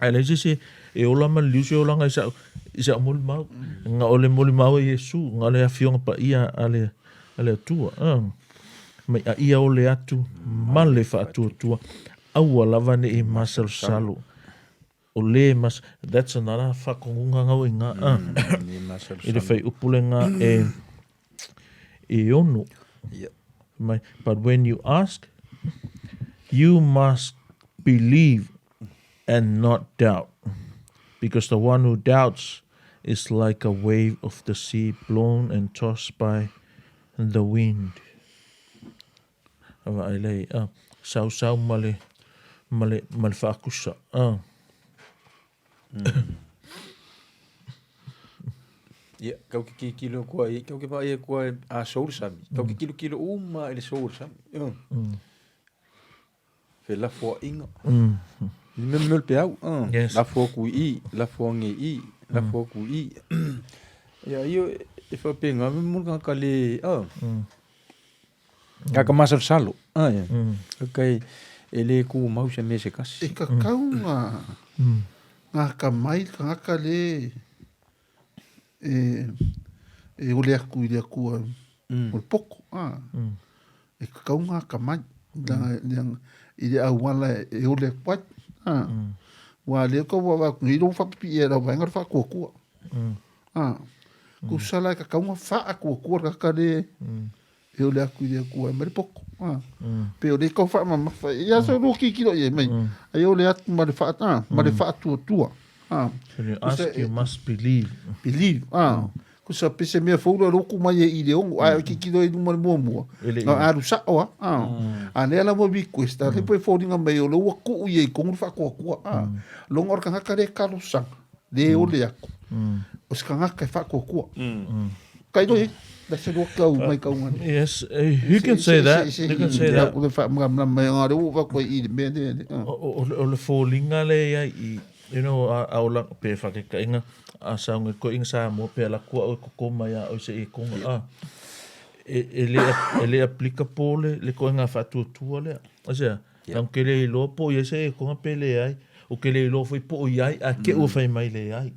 Speaker 2: ae leai se isi e ola ma le liu se olaga i sa'u, i sa'u molimau. Ga o le molimau e Iesu, ga o le Afioga Paia a le, a le Atua. A, mai a ia ole atu ma le faatuatua, aua lava ne i masalosalo. O le mas, that's another whakongunga ngau i ngā, i le whai upu le ngā e, e ono.
Speaker 3: Yep.
Speaker 2: Mai, but when you ask, you must believe and not doubt, because the one who doubts is like a wave of the sea blown and tossed by the wind. A vaai lei, a, sausau ma le, ma le, ma le faakusa, a.
Speaker 3: Ia, kau ke kilokilo kua i, kau ke vaai kua a sou le sami. Kau ke kilokilo uma i le sou le sami. Felafoaiga. I mea mea o le peau.
Speaker 2: Yes.
Speaker 3: Lafo aku i i, lafo age i i, lafo aku i i. Ia, ia e faapena, mo le tagata le, Kaka masalosalo. Ai. Kaka e, e le ku mau se me se kasi.
Speaker 1: E kakau ngā, ngā akamai le tagata le e, e ole atu i le Atua o le poto. A. E kakau ngā akamai leaga i le auala e ole atu ai. A. Ua lea ka ua atu nei lou faapipii e lau vaega le faatuatua. A. Tusa la e kakau ona faatuatua le tagata le E ole atu i le Atua e mai le poto. A. Pe o le tau faamamafa. Ia so lua tilotilo i ai mai. Ai ole atu ma le faa, a, ma le faatuatua. A.
Speaker 2: When you ask, you must believe.
Speaker 1: Believe. A. Kusa pe se mea fou la loku mai e i le ono. A e tilotilo i luma le muamua. Na alu sao a. A. A lea la ua request. A le po e foliga mai o le ua tuu i ai i tonu le faatuatua. A. Loga o le tagata le talosaga. Le ole atu. O se tagata e faatuatua. Kai roi, la se lua kau mai kau ngani.
Speaker 2: Yes, you can say that. You can say that.
Speaker 1: O le whaamalamalama mai ngā reo o koe i le mea ne.
Speaker 2: O le fōlinga le ia i, you know, a o la, pe whakekainga, a saunga koe inga Samoa, pe ala kua o koko mai a o se i konga. A, e, e le, e le applicable le, le koe ngā whaatuatua lea. Asia, yeah. Ke le iloa po i se e konga pe le ai, o ke le iloa foi po i ai, a ke ua fai mai le ai.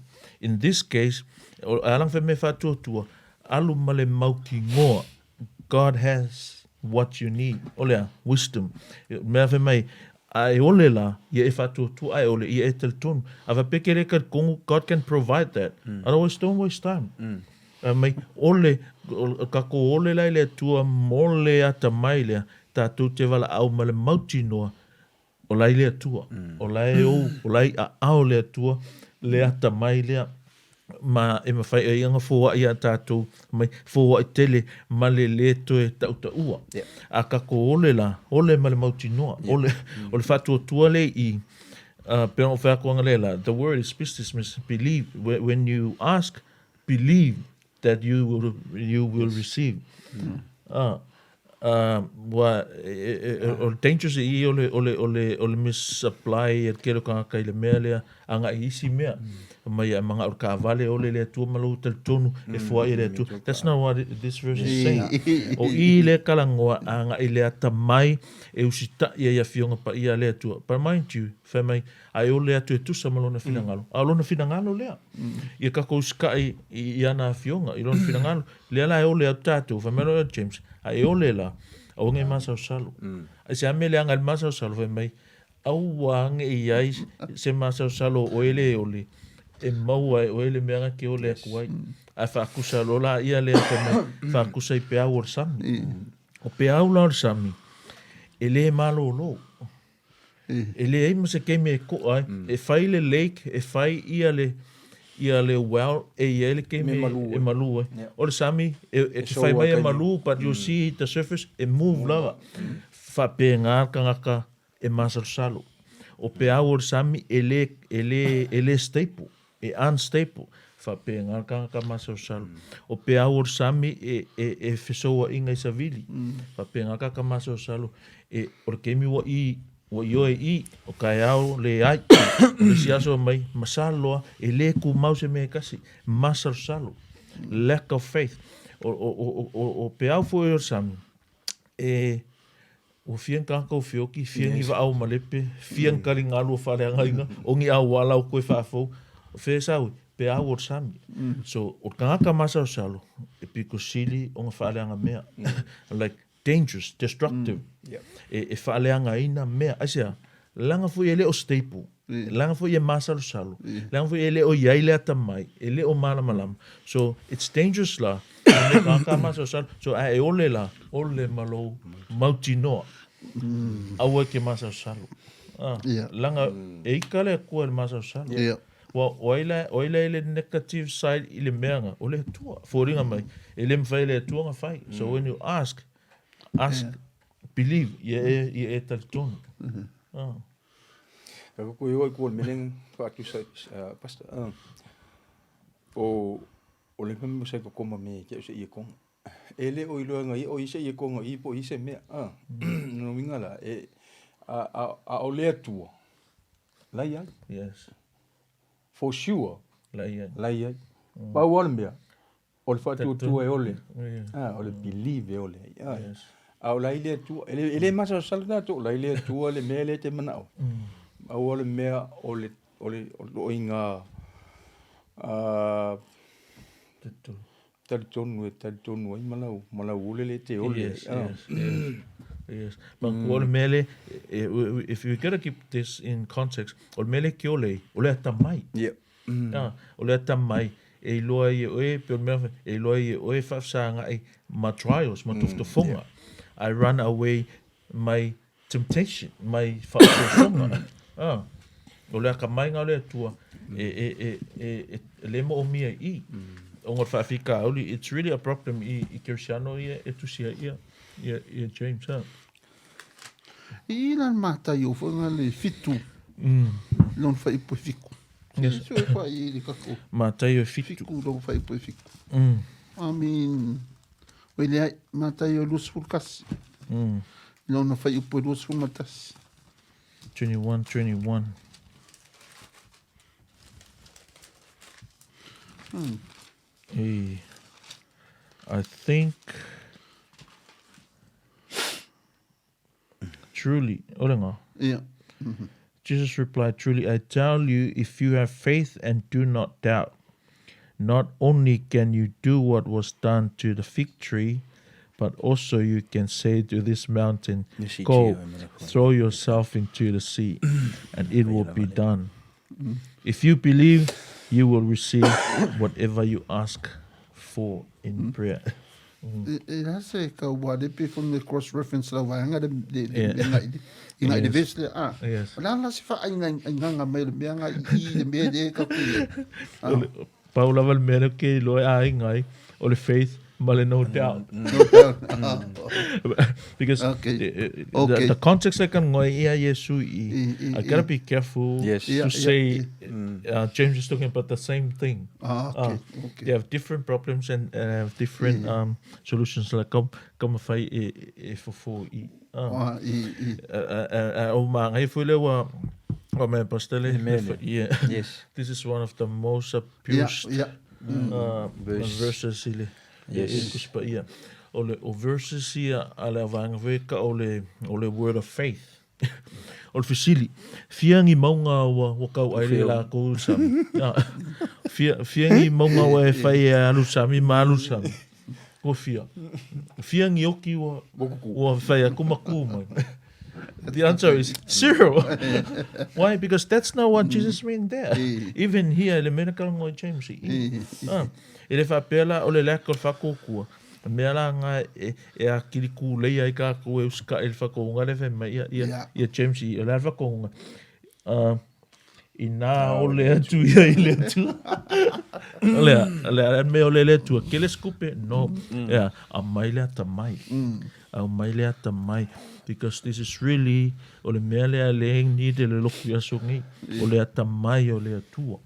Speaker 2: In this case, o alang fai me whaatuatua, alu ma le mautinoa, God has what you need. O lea, wisdom. Mea fai mai, a e ole la, ia e whaatuatua, a e ole, ia e talitonu. A wha peke le talitonu, God can provide that. Otherwise, don't waste time. A mai, ole, o kako ole la i le Atua, mole ata mai lea, tatou te valaau ma le mautinoa, o la i le Atua, o la e ou, o la i aao le Atua, le atamai lea, ma e mafai ai ona foai iā tatou, mai foai tele ma le lē toe tautaua. A tatou ole la, ole ma le mautinoa, ole, o le faatuatua lea i i, pei ona ou fai atu analeila, the word is pistis, believe, when you ask, believe that you will, you will receive. Ah, ua, o le dangerous i i o le, o le, o le, o le misapply e le tele o tagata i le mea lea agai i isi mea. Mai a e manao i le taavale ole le Atua ma lou talitonu e foai e le Atua. That's not what this verse is saying. O i lea talanoa agai i le atamai e usitai ai i Afioga Paia a le Atua. But mind you, fai mai, a e ole atu e tusa ma lona finagalo. A o lona finagalo lea. Ia tatou usitai i ana afioga, i lona finagalo. Lea la e ole atu tatou, fai mai loa ia James, a e ole la, aua ne i masalosalo. Ai se a mea leaga i le masalosalo, fai mai, aua ne i ai se masalosalo o oe le ole, e maua e oe le mea na te ole atu ai. Ae faatusa loa la ia lea, fai mai, faatusa i peau o le sami. O peau la o le sami, e le malolo. E leai ma se taimi e koa ai. E fai le lake, e fai ia le ia le well e i ai le taimi e malu ai. O le sami, e, e te fai mai e malu, but you see the surface, e move lava. Faapena le tagata e masalosalo. O peau o le sami, e le, e le, e le stable, e unstable. Faapena le tagata masalosalo. O peau o le sami e, e, e fesouaiga i savili. Faapena le tagata masalosalo. E, o le taimi ua i, ua ioe i, o taeao leai. O le isi aso mai, masalo loa, e le tumau se mea e tasi. Masalosalo. Lack of faith. O, o, o, o, o peau foi o le sami, e, Ua fia ni tagata o feoki, fia ni vaa o malepe, fia ni taligalu o faaleagaina, o ni auala o toe faafou. O fea e sau ai? Pe au o le sami. So, o le tagata masalosalo, e pito sili ona faaleaga mea. Like, dangerous, destructive. E, e faaleagaina mea. Aisea? Leaga foi e le o stable. Leaga foi e masalosalo. Leaga foi e le o i ai le atamai, e le o malamalama. So, it's dangerous la, me tagata masalosalo. So, a e ole la, ole ma lou mautinoa. Aua e ke masalosalo. Ah, leaga e ika le Atua i le masalosalo. Ua, o ai la, o ai la i le negative side i le mea na, o le Atua. Foliga mai, e le mafai e le Atua ona fai. So, when you ask, ask, believe, ia e, ia e talitonu. Ah.
Speaker 3: Ka ko koe oi ko le meleng whaatusa pastor. O o le mea sa ko koma me ke se ie konga. E le o iloa nga o i se ie konga i po i se mea. No winga la e a a a o le atua. La ia.
Speaker 2: Yes.
Speaker 3: For sure.
Speaker 2: La ia.
Speaker 3: La ia. Pau o le mea. O le whaatuatua e ole. Ah, o le believe e ole. Yes. A o la i le Atua, e le, e le masalosalo tatou, o la i le Atua le mea lea e te manao. Aua le mea o le, o le, o loiga, talitonu e talitonu ai ma lau, ma lau ole lea e te ole ai.
Speaker 2: Yes, yes, yes. Yes. Ma mm. o le mea le, if you gotta keep this in context, o le mea le ke ole ai, o le atamai.
Speaker 3: Yeah.
Speaker 2: Mm. Ah, o le atamai, e iloa ai e oe, pe o le mea, e iloa ai e oe faafesagai ma trials, ma tofotofoga. Mm, yeah. I run away my temptation, mai faaosoosoga. Ah, o le akamaiga o le Atua, e, e, e, e, e, e le moomia i i. Ona o le faafitauli, it's really a problem i, i Kerisiano ia e tusi ai ia, ia, ia James. Ha.
Speaker 1: I i la le matai o foi nga le fitu. Lona faiupu e fiku.
Speaker 2: Yes.
Speaker 1: Se e whai i le kako.
Speaker 2: Matai o fitu.
Speaker 1: Fiku lona faiupu e fiku. I mean, o le ai, matai o 21. Lona faiupu e 21.
Speaker 2: 21, 21. Hey, I think truly, orenga.
Speaker 1: Yeah.
Speaker 2: Jesus replied, Truly I tell you, if you have faith and do not doubt, not only can you do what was done to the fig tree, but also you can say to this mountain, Go, throw yourself into the sea, and it will be done. If you believe, you will receive whatever you ask for in prayer.
Speaker 1: E, e la se ka ua le pe fo me cross reference la vaega le le le mea nga i i nga i le verse le a.
Speaker 2: Yes.
Speaker 1: O le a la se fa ai nga ai nga mai le mea nga i i le mea le ka ku i.
Speaker 2: O le pau lava le mea lea ke iloa e aiga ai, o le faith ma le no doubt.
Speaker 1: No doubt.
Speaker 2: Because
Speaker 1: Okay.
Speaker 2: the,
Speaker 1: Okay.
Speaker 2: the context like ang ngoi ia Yesu i,
Speaker 1: I,
Speaker 2: I gotta be careful
Speaker 3: Yes.
Speaker 2: to
Speaker 1: Yeah, yeah,
Speaker 2: say James is talking about the same thing.
Speaker 1: Ah, okay, okay.
Speaker 2: They have different problems and have different solutions like ka ka mawhai e e fofo i.
Speaker 1: Ah, i, i.
Speaker 2: O maangai foi lea ua ua mea pastor le
Speaker 3: mea lea.
Speaker 2: yeah.
Speaker 3: Yes.
Speaker 2: This is one of the most abused
Speaker 1: Yeah, yeah.
Speaker 3: Verse.
Speaker 2: verses i le
Speaker 3: Yes.
Speaker 2: i le Tusi Paia. O le o verses ia a le avaega foi ka o le o le word of faith. O le fesili, fia ni mauga ua ua kau ai le lakou i le sami? Ah, fia fia ni mauga ua e fai e alu sami ma alu sami? Ko fia. Fia ni oki ua ua fai aku ma ku mai. The answer is zero. Why? Because that's not what Jesus meant there. Even here, le mea na kalango i James i i. Ah, e le faapea la o le lack o le faakokua. Mea la nga e, e akili kūlei ai kākou e usikaʻi i le whakaunga le fai mai ia, ia,
Speaker 1: Yeah.
Speaker 2: ia James i o le a le whakaunga. Inā ole atu ia i le Atua. O le a, le a mea ole le Atua. Ke le skupe? No. Yeah, aumai le atamai. Aumai le atamai. Because this is really, o le mea lea le need le loku i aso nei. O le atamai o le Atua.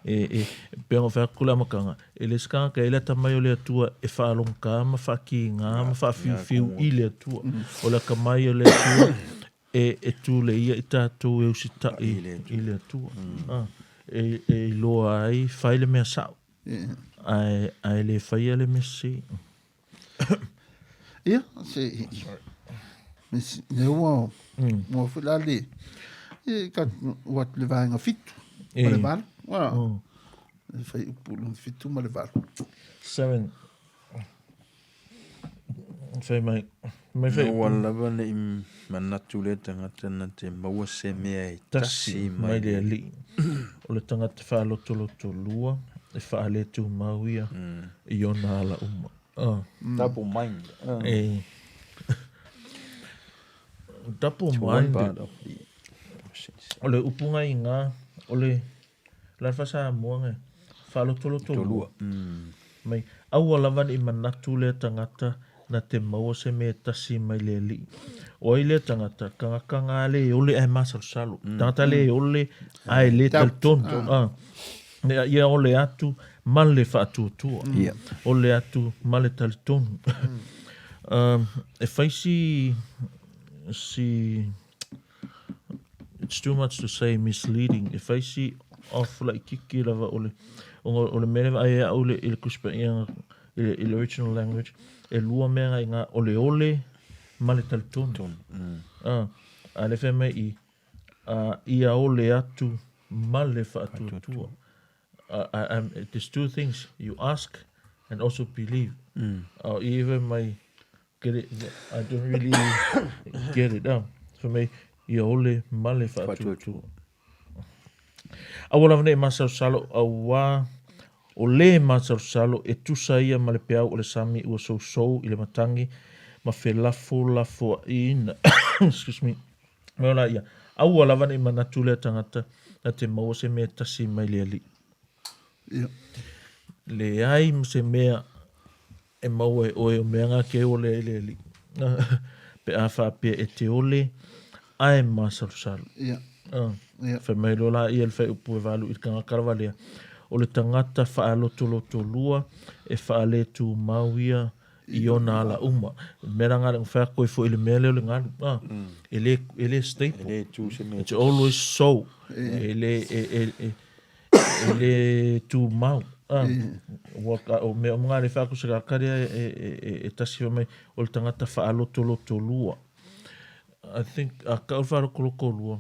Speaker 2: E, e, pei ona fai atu le amataga, e le se tagata e le atamai o le Atua e faalogogā ma faakigā ma faafiufiu i le Atua. O le atamai o le Atua e, e tuleia i tatou e usitai i le Atua. Ah, e, e iloa ai fai le mea sao. Ae, ae le faia le mea sese.
Speaker 1: Ia, se, me si, le ua, ua foi la le, e, ka, ua le vaega fitu, ma le valu. Ua, e fai upu lona fitu ma le valu.
Speaker 2: Seven. Fai mai, mai fai
Speaker 3: Aua lava ne i manatu lea tagata na te maua se mea e
Speaker 2: tasi mai le Alii. O le tagata faalotoloto lua e faaletumau ia i ona ala uma. Ah.
Speaker 3: Double mind.
Speaker 2: E double
Speaker 3: One
Speaker 2: minded.
Speaker 3: part of the process.
Speaker 2: O le upunga i ngā, o le la Samoa ngai, faalotoloto lua. Mai, aua lava ne i manatu lea tagata na te maua se mea e tasi mai le Alii. O ai lea tagata, kagaka ngā le e ole ae masalosalo. Tagata le e ole ae le talitonu. Ah. Ia ia ole atu ma le faatuatua.
Speaker 3: Yeah.
Speaker 2: Ole atu ma le talitonu. E fai si, si, it's too much to say misleading. E fai si off laitiiti lava o le, ona o le mea lea vaai ai au i le, i le Tusi Paia I le, i le original language, e lua mea nga i nga o le ole ma le talitonu. Ah, a le fai mai i, ah, ia ole atu ma le faatuatua. There's two things, you ask and also believe. Oh, i fai mai, get it, I don't really get it. Ah, fai mai, ia ole ma le faatuatua. Aua lava nei masalosalo, auā o lē masalosalo e tusa ia ma le peau o le sami ua sousou i le matagi ma felafolafoaiina. Excuse me. Mea la ia, aua lava nei manatu lea tagata na te maua se mea tasi mai le Alii.
Speaker 1: Ia.
Speaker 2: Leai ma se mea e maua e oe o mea ngā ke ole ai le Alii. Pe a faapea e te ole, ae masalosalo.
Speaker 1: Ia.
Speaker 2: Ia. Fai mai loa la ia le whaiupu e valu i le tagata lava lea. O le tagata whaalotolotolua e whaaletūmau ia i ona ala uma. Mea la ngā le ngawhea koe fo i le mea leo le ngalu. Ah, e le, e le staple.
Speaker 3: E le tū se mea.
Speaker 2: It's always so. E le, e, e, e, e le tūmau. Ah, ua ka, o mea o ngā le whaaku se kakari e, e, e, e, e tasi mai o le tangata whaalotolotolua. I think, a ka o le whaalotolotolua,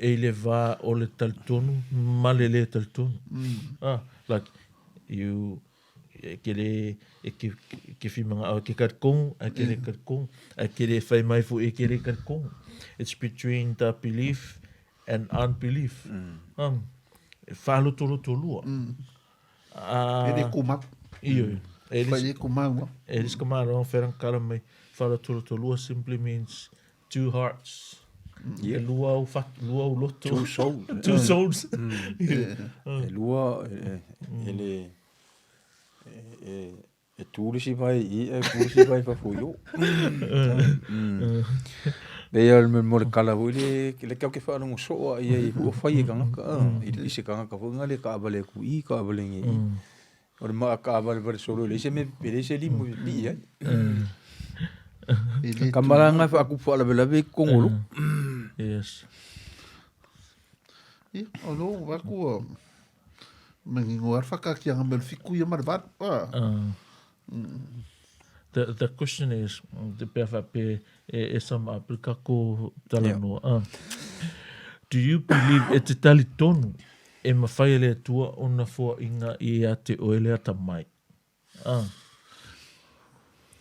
Speaker 2: e i le vā o le talitonu ma le le talitonu. Ah, like, you, e ke le, e ke, ke whimanga, e ke karikongu, e ke le karikongu, e ke le whai mai fo, e ke le karikongu. It's between the belief and unbelief. E whaalotolotolua.
Speaker 1: E le kumau.
Speaker 2: Iyo. E
Speaker 1: le le kumau.
Speaker 2: E le skamaro wherang kala mai whaalotolotolua simply means two hearts.
Speaker 3: Yeah.
Speaker 2: E lua au fat, lua au loto.
Speaker 3: Two souls.
Speaker 2: Two souls.
Speaker 3: E lua, e le, e, e tū le si vai i, e tū le si vai fafo i o. Le ia le mo le kala hui le, le kau ke whaalongo soa i e hua whai e kangaka, i se kangaka fo nga le ka avale ku i, ka avale nge i. O le maa ka avale vale solo, le se me, le se limu i pi ai. Ka maranga wha aku wha lawe lawe kongolo.
Speaker 2: Yes.
Speaker 1: Ia, o lo, waku, Mangingo ar whakakianga me le fiku ia ma le valu. Ah.
Speaker 2: The question is, te pea whape e sum up le kako talanoa. Yeah. Do you believe e te tali tonu e mawhai e le Atua ona foaiga i a te oe le atamai?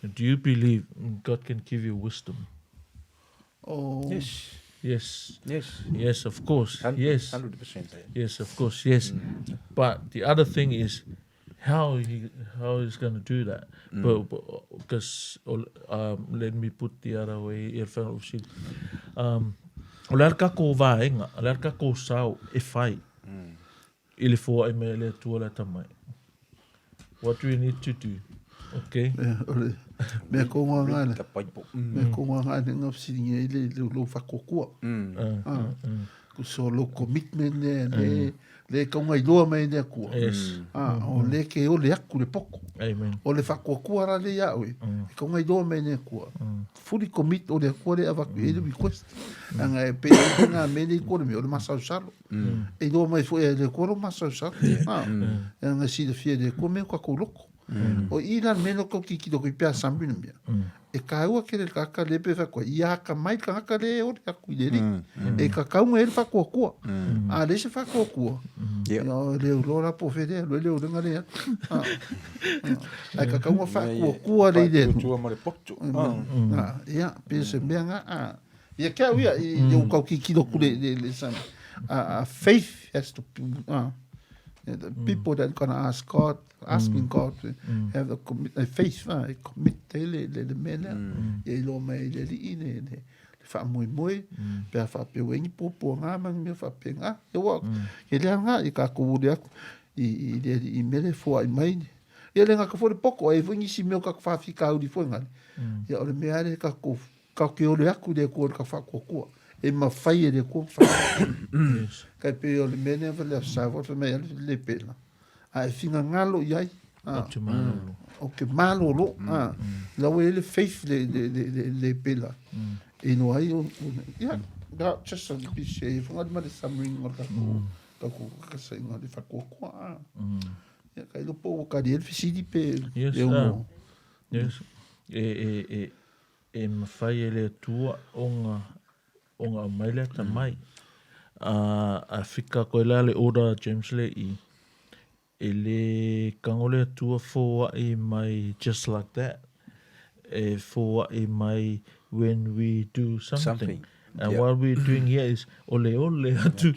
Speaker 2: Do you believe God can give you wisdom?
Speaker 1: Oh.
Speaker 3: Yes.
Speaker 2: Yes.
Speaker 3: Yes.
Speaker 2: Yes, of course. Yes.
Speaker 3: 100%.
Speaker 2: Yes, of course. Yes. But the other thing is how he's going to do that. But because let me put the other way i whanau o le ara kako vaenga, o le ara kako sao e whai. I le fō ai me le atua le atamai. What do we need to do? Okay.
Speaker 1: Mea ko ngā ngā le. Mea ko ngā ngā le ngā whisiringi i le lo whakokua. Ko so lo commitment le le le kaunga i loa mai le akua.
Speaker 2: Yes.
Speaker 1: O le ke o le aku le poko.
Speaker 2: Amen.
Speaker 1: O le whakokua ra le ia oe. E kaunga i loa mai le akua. Fully commit o le akua le avaku e le request. Anga e pe i ngā me le kore me o le masausalo. E loa mai foi e le akua lo masausalo. E anga silafia le akua me o kakou loko. O i la me no kau kikilo ko i pea sambi na mea. E kāua ke le kaka le pe whakoa. I aka mai ka haka le ore aku i le ri. E ka kaunga e le whakoa kua. A le se whakoa kua.
Speaker 3: Yeah.
Speaker 1: O le ulo la po where, le le ulenga le. Ai ka kaunga whakoa kua le i le.
Speaker 3: Tua ma le potu.
Speaker 1: Ia, pe se mea ngā. Ia kia uia, i le ukau kikilo ku le le sambi. Faith has to be, the people that gonna ask God, asking God to have the commit, a faith, e commit te le le le mea lea. Ia i loa mai le alii le le le faamoemoe, pe a faapea ua i ni puapuaga ma ni mea faapena. Ia ua, ke lea ngā i kākou uli aku i i le alii i mea lea e foai mai. Ia le ngaka foi le poko, ai foi nisi mea o kākou faafitauli foi ngale. Ia o le mea lea kākou Ka ke ole aku le Atua i ka whaakuakua. E mawhai e le Atua whaakuakua.
Speaker 2: Yes.
Speaker 1: Kai pe o le mea nea wale a sawa wha mai ale le pela. A e whinga ngalo i ai.
Speaker 2: O te malolo.
Speaker 1: O ke malolo. La ue le faith le, le, le, le, le pela. E no ai o, yeah, that just a bit e whanga ma le summary o ka ko ka ko ka sa inga le whaakuakua. Ia, ka iloa po ua tali ai le fesili pe
Speaker 2: Yes,
Speaker 1: e ono...
Speaker 2: Yes. E, e, e, e mafai e le Atua ona, ona aumai le atamai. A fika koe la le order James le i, e le tago le Atua foai mai just like that. E foai mai when we do something.
Speaker 3: Something.
Speaker 2: And
Speaker 3: Yeah.
Speaker 2: what we're doing here is ole ole atu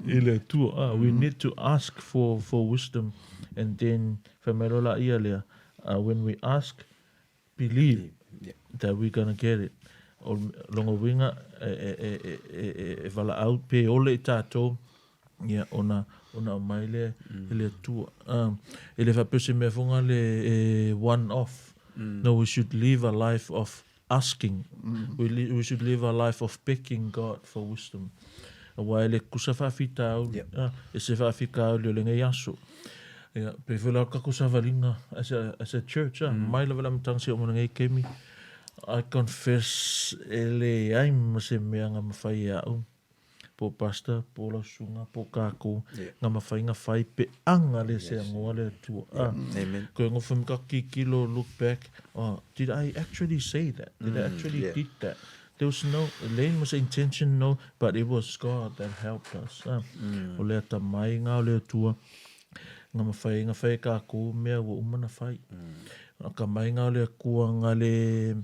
Speaker 2: i le Atua. We need to ask for wisdom and then fai mai loa la ia lea, when we ask, believe
Speaker 3: Yeah.
Speaker 2: that we're gonna get it. O lona uiga e valaau pe ole i tatou, ia, ona, ona aumai lea e le Atua. E le faapea o se mea foi lea e one off. No, we should live a life of asking. We should live a life of begging God for wisdom. Aua e le tutusa faafitauli, e se faafitauli o lenei aso. Ia, pei foi la o le tatou savaliga as a church, mai lava i le amataga seia oo mai lenei taimi, I confess e leai ma se mea na mafai e au, po o pastor, po o lau susuga, po o tatou, na mafai na fai pe aga le se agoa le Atua.
Speaker 3: Amen.
Speaker 2: Koe nofo ma tatou tilotilo, look back, oh, did I actually say that? Did I actually did that? There was no, leai ma se intention, no, but it was God that helped us. O le atamai nga o le Atua, nga mafai ai na fai e kakou mea ua uma na fai. Atamai nga o le Atua nga le,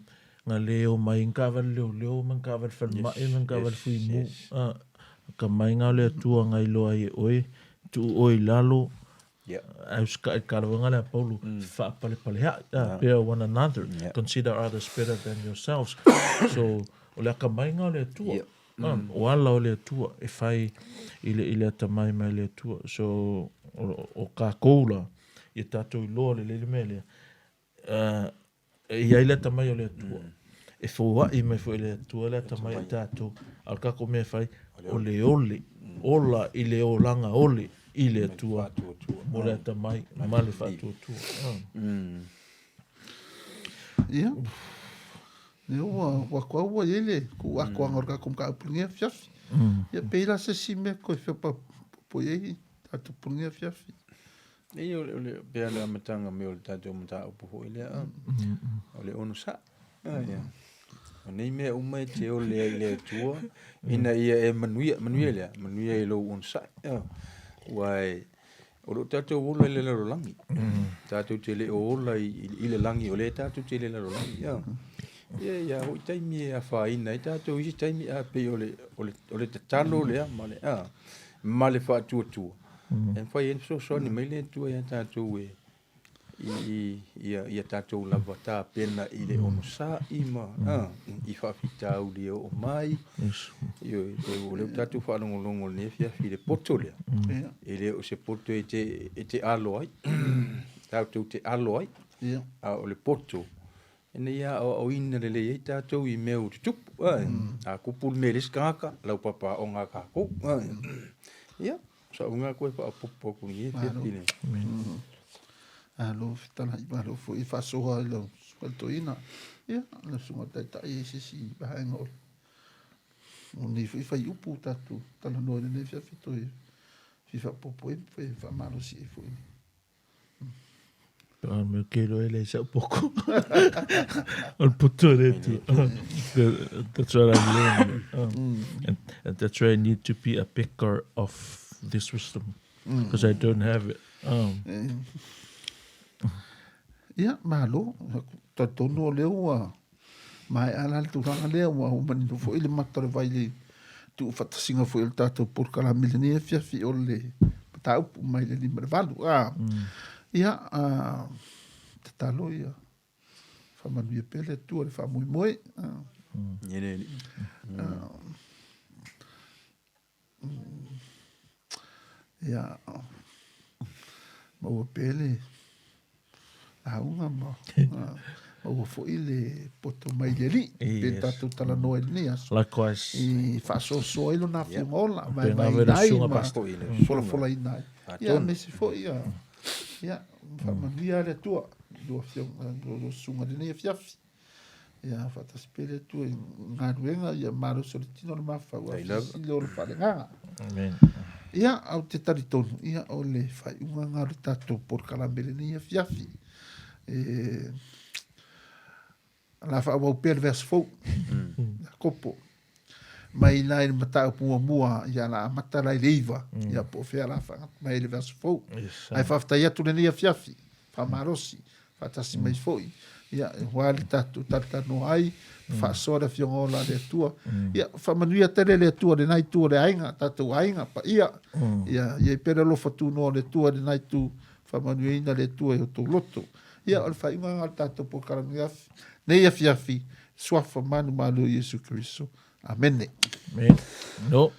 Speaker 2: nga le omai i ni taavale leoleo ma ni taavale falemai ma ni taavale fuimu. Atamai nga o le Atua nga iloa ai e oe, tuu oe i lalo, Ae usikai i le talavaga lea a Paulo, faapalepalea'i, bear one another, consider others better than yourselves. So, o le atamai lena o le Atua. O ala o le Atua e fai i le, i le atamai mai le Atua. So, o kākou la, ia tātou iloa lelei le mea lea, E i ai le atamai o le Atua. E foai mai foi e le Atua le atamai i tatou. A o le tatou mea e fai, o le ole, ola i le olaga ole i le Atua mo le atamai ma le faatuatua.
Speaker 1: Ia, lea ua, ua atu au ua i ai le tuuatoaga o le tatou mataupu i lenei afiafi. Ia, pe i ai la se isi mea toe fia faaopoopo i ai tatou i lenei afiafi.
Speaker 3: Leai, o le, o le, pei lava o le amataga mai o le tatou mataupu foi lea, o le onosai. Ia. O nei mea uma e te ole ai i le Atua, ina ia e manuia, manuia lea, manuia i lou onosai. Aua e, o lo o tatou ola i le lalolagi. Tatou te le o ola i, i le lagi, o lea tatou te i le lalolagi. Ia, ia foi taimi e afaina ai tatou isi taimi, a pei o le, o le, o le tatalo lea ma le, a, ma le faatuatua. E mafai ai ona fesoasoani mai le Atua ia tatou e i ia ia tatou lava tapena i le onosai ma i faafitauli e oo mai. Ioe, o lea ua tatou faalogologo i lenei afiafi i le poto lea. E le o se poto e te, e te alo ai, tatou te alo ai, a o le poto ina ia aoaoina lelei ai tatou i mea ua tutupu. A tupu le mea i le isi tagata, laupapa aoga a tatou. Ia, o sa'u lena toe faaopoopo atu i lenei afiafi le.
Speaker 1: Malo fetalai, malo foi faasoa i lau susuga i le toeaina. Ia, lau susuga i le taitai i se isi vaega o lenei foi fuaiupu ua tatou talanoa i lenei afiafi toe fia faaopoopo ai ma toe faamalosi ai foi.
Speaker 2: Ah, me ke iloa e leai sa'u poto. O le poto o le Atua. That's what I'm learning. And that's where I need to be a beggar of this wisdom. Because I don't have it.
Speaker 1: Ia, malo. Talitonu o lea ua maea la le tulaga lea, ua manino foi le mata o le vai i le tuufaatasiga foi o le tatou polokalame i lenei afiafi o le mataupu mai le 5 i le 8. A, ia, tatalo ia faamanuia pea le Atua i le faamoemoe.
Speaker 3: Ia le Alii.
Speaker 1: Ia, maua pea le lauga ma maua foi le poto mai le Alii, pei ona tatou talanoa i lenei aso.
Speaker 2: Likewise.
Speaker 1: I faasoasoa ai lona afioga ola, vaevaeina ai ma folafolaina ai. Ia, aemaise foi ia, ia, faamanuia le Atua i lua afioga, lua susuga i lenei afiafi. Ia, faatasi pea le Atua i galuega, ia malosi o le tino le mafaufau, a silasila o le faaleagaga.
Speaker 2: Amen.
Speaker 1: Ia, ae ou te talitonu, ia, o le faaiuga lena o le tatou polokalame i lenei afiafi. E, o le a faaauau pea le vaiaso fou. Iakopo. Mai la i le mataupu muamua, ia, o le a amata la i le 9, ia, po o fea o le a faagata mai ai le vaiaso fou.
Speaker 2: Yes,
Speaker 1: Ae faafetai atu lenei afiafi, faamalosi, faatasi mai foi, ia, aua le tatou talatalanoa ai, faasoa le Afioga ola a le Atua. Ia, faamanuia tele le Atua i lena itu o le aiga, tatou aiga paia. Ia, ia i ai pea le alofa tunoa o le Atua i lena itu, faamanuiaina le Atua i o outou loto. Ia, o le faaiuga lena o le tatou polokalame nei afiafi, Suafa manumalo o Iesu Keriso. Amene.
Speaker 2: Amen. No.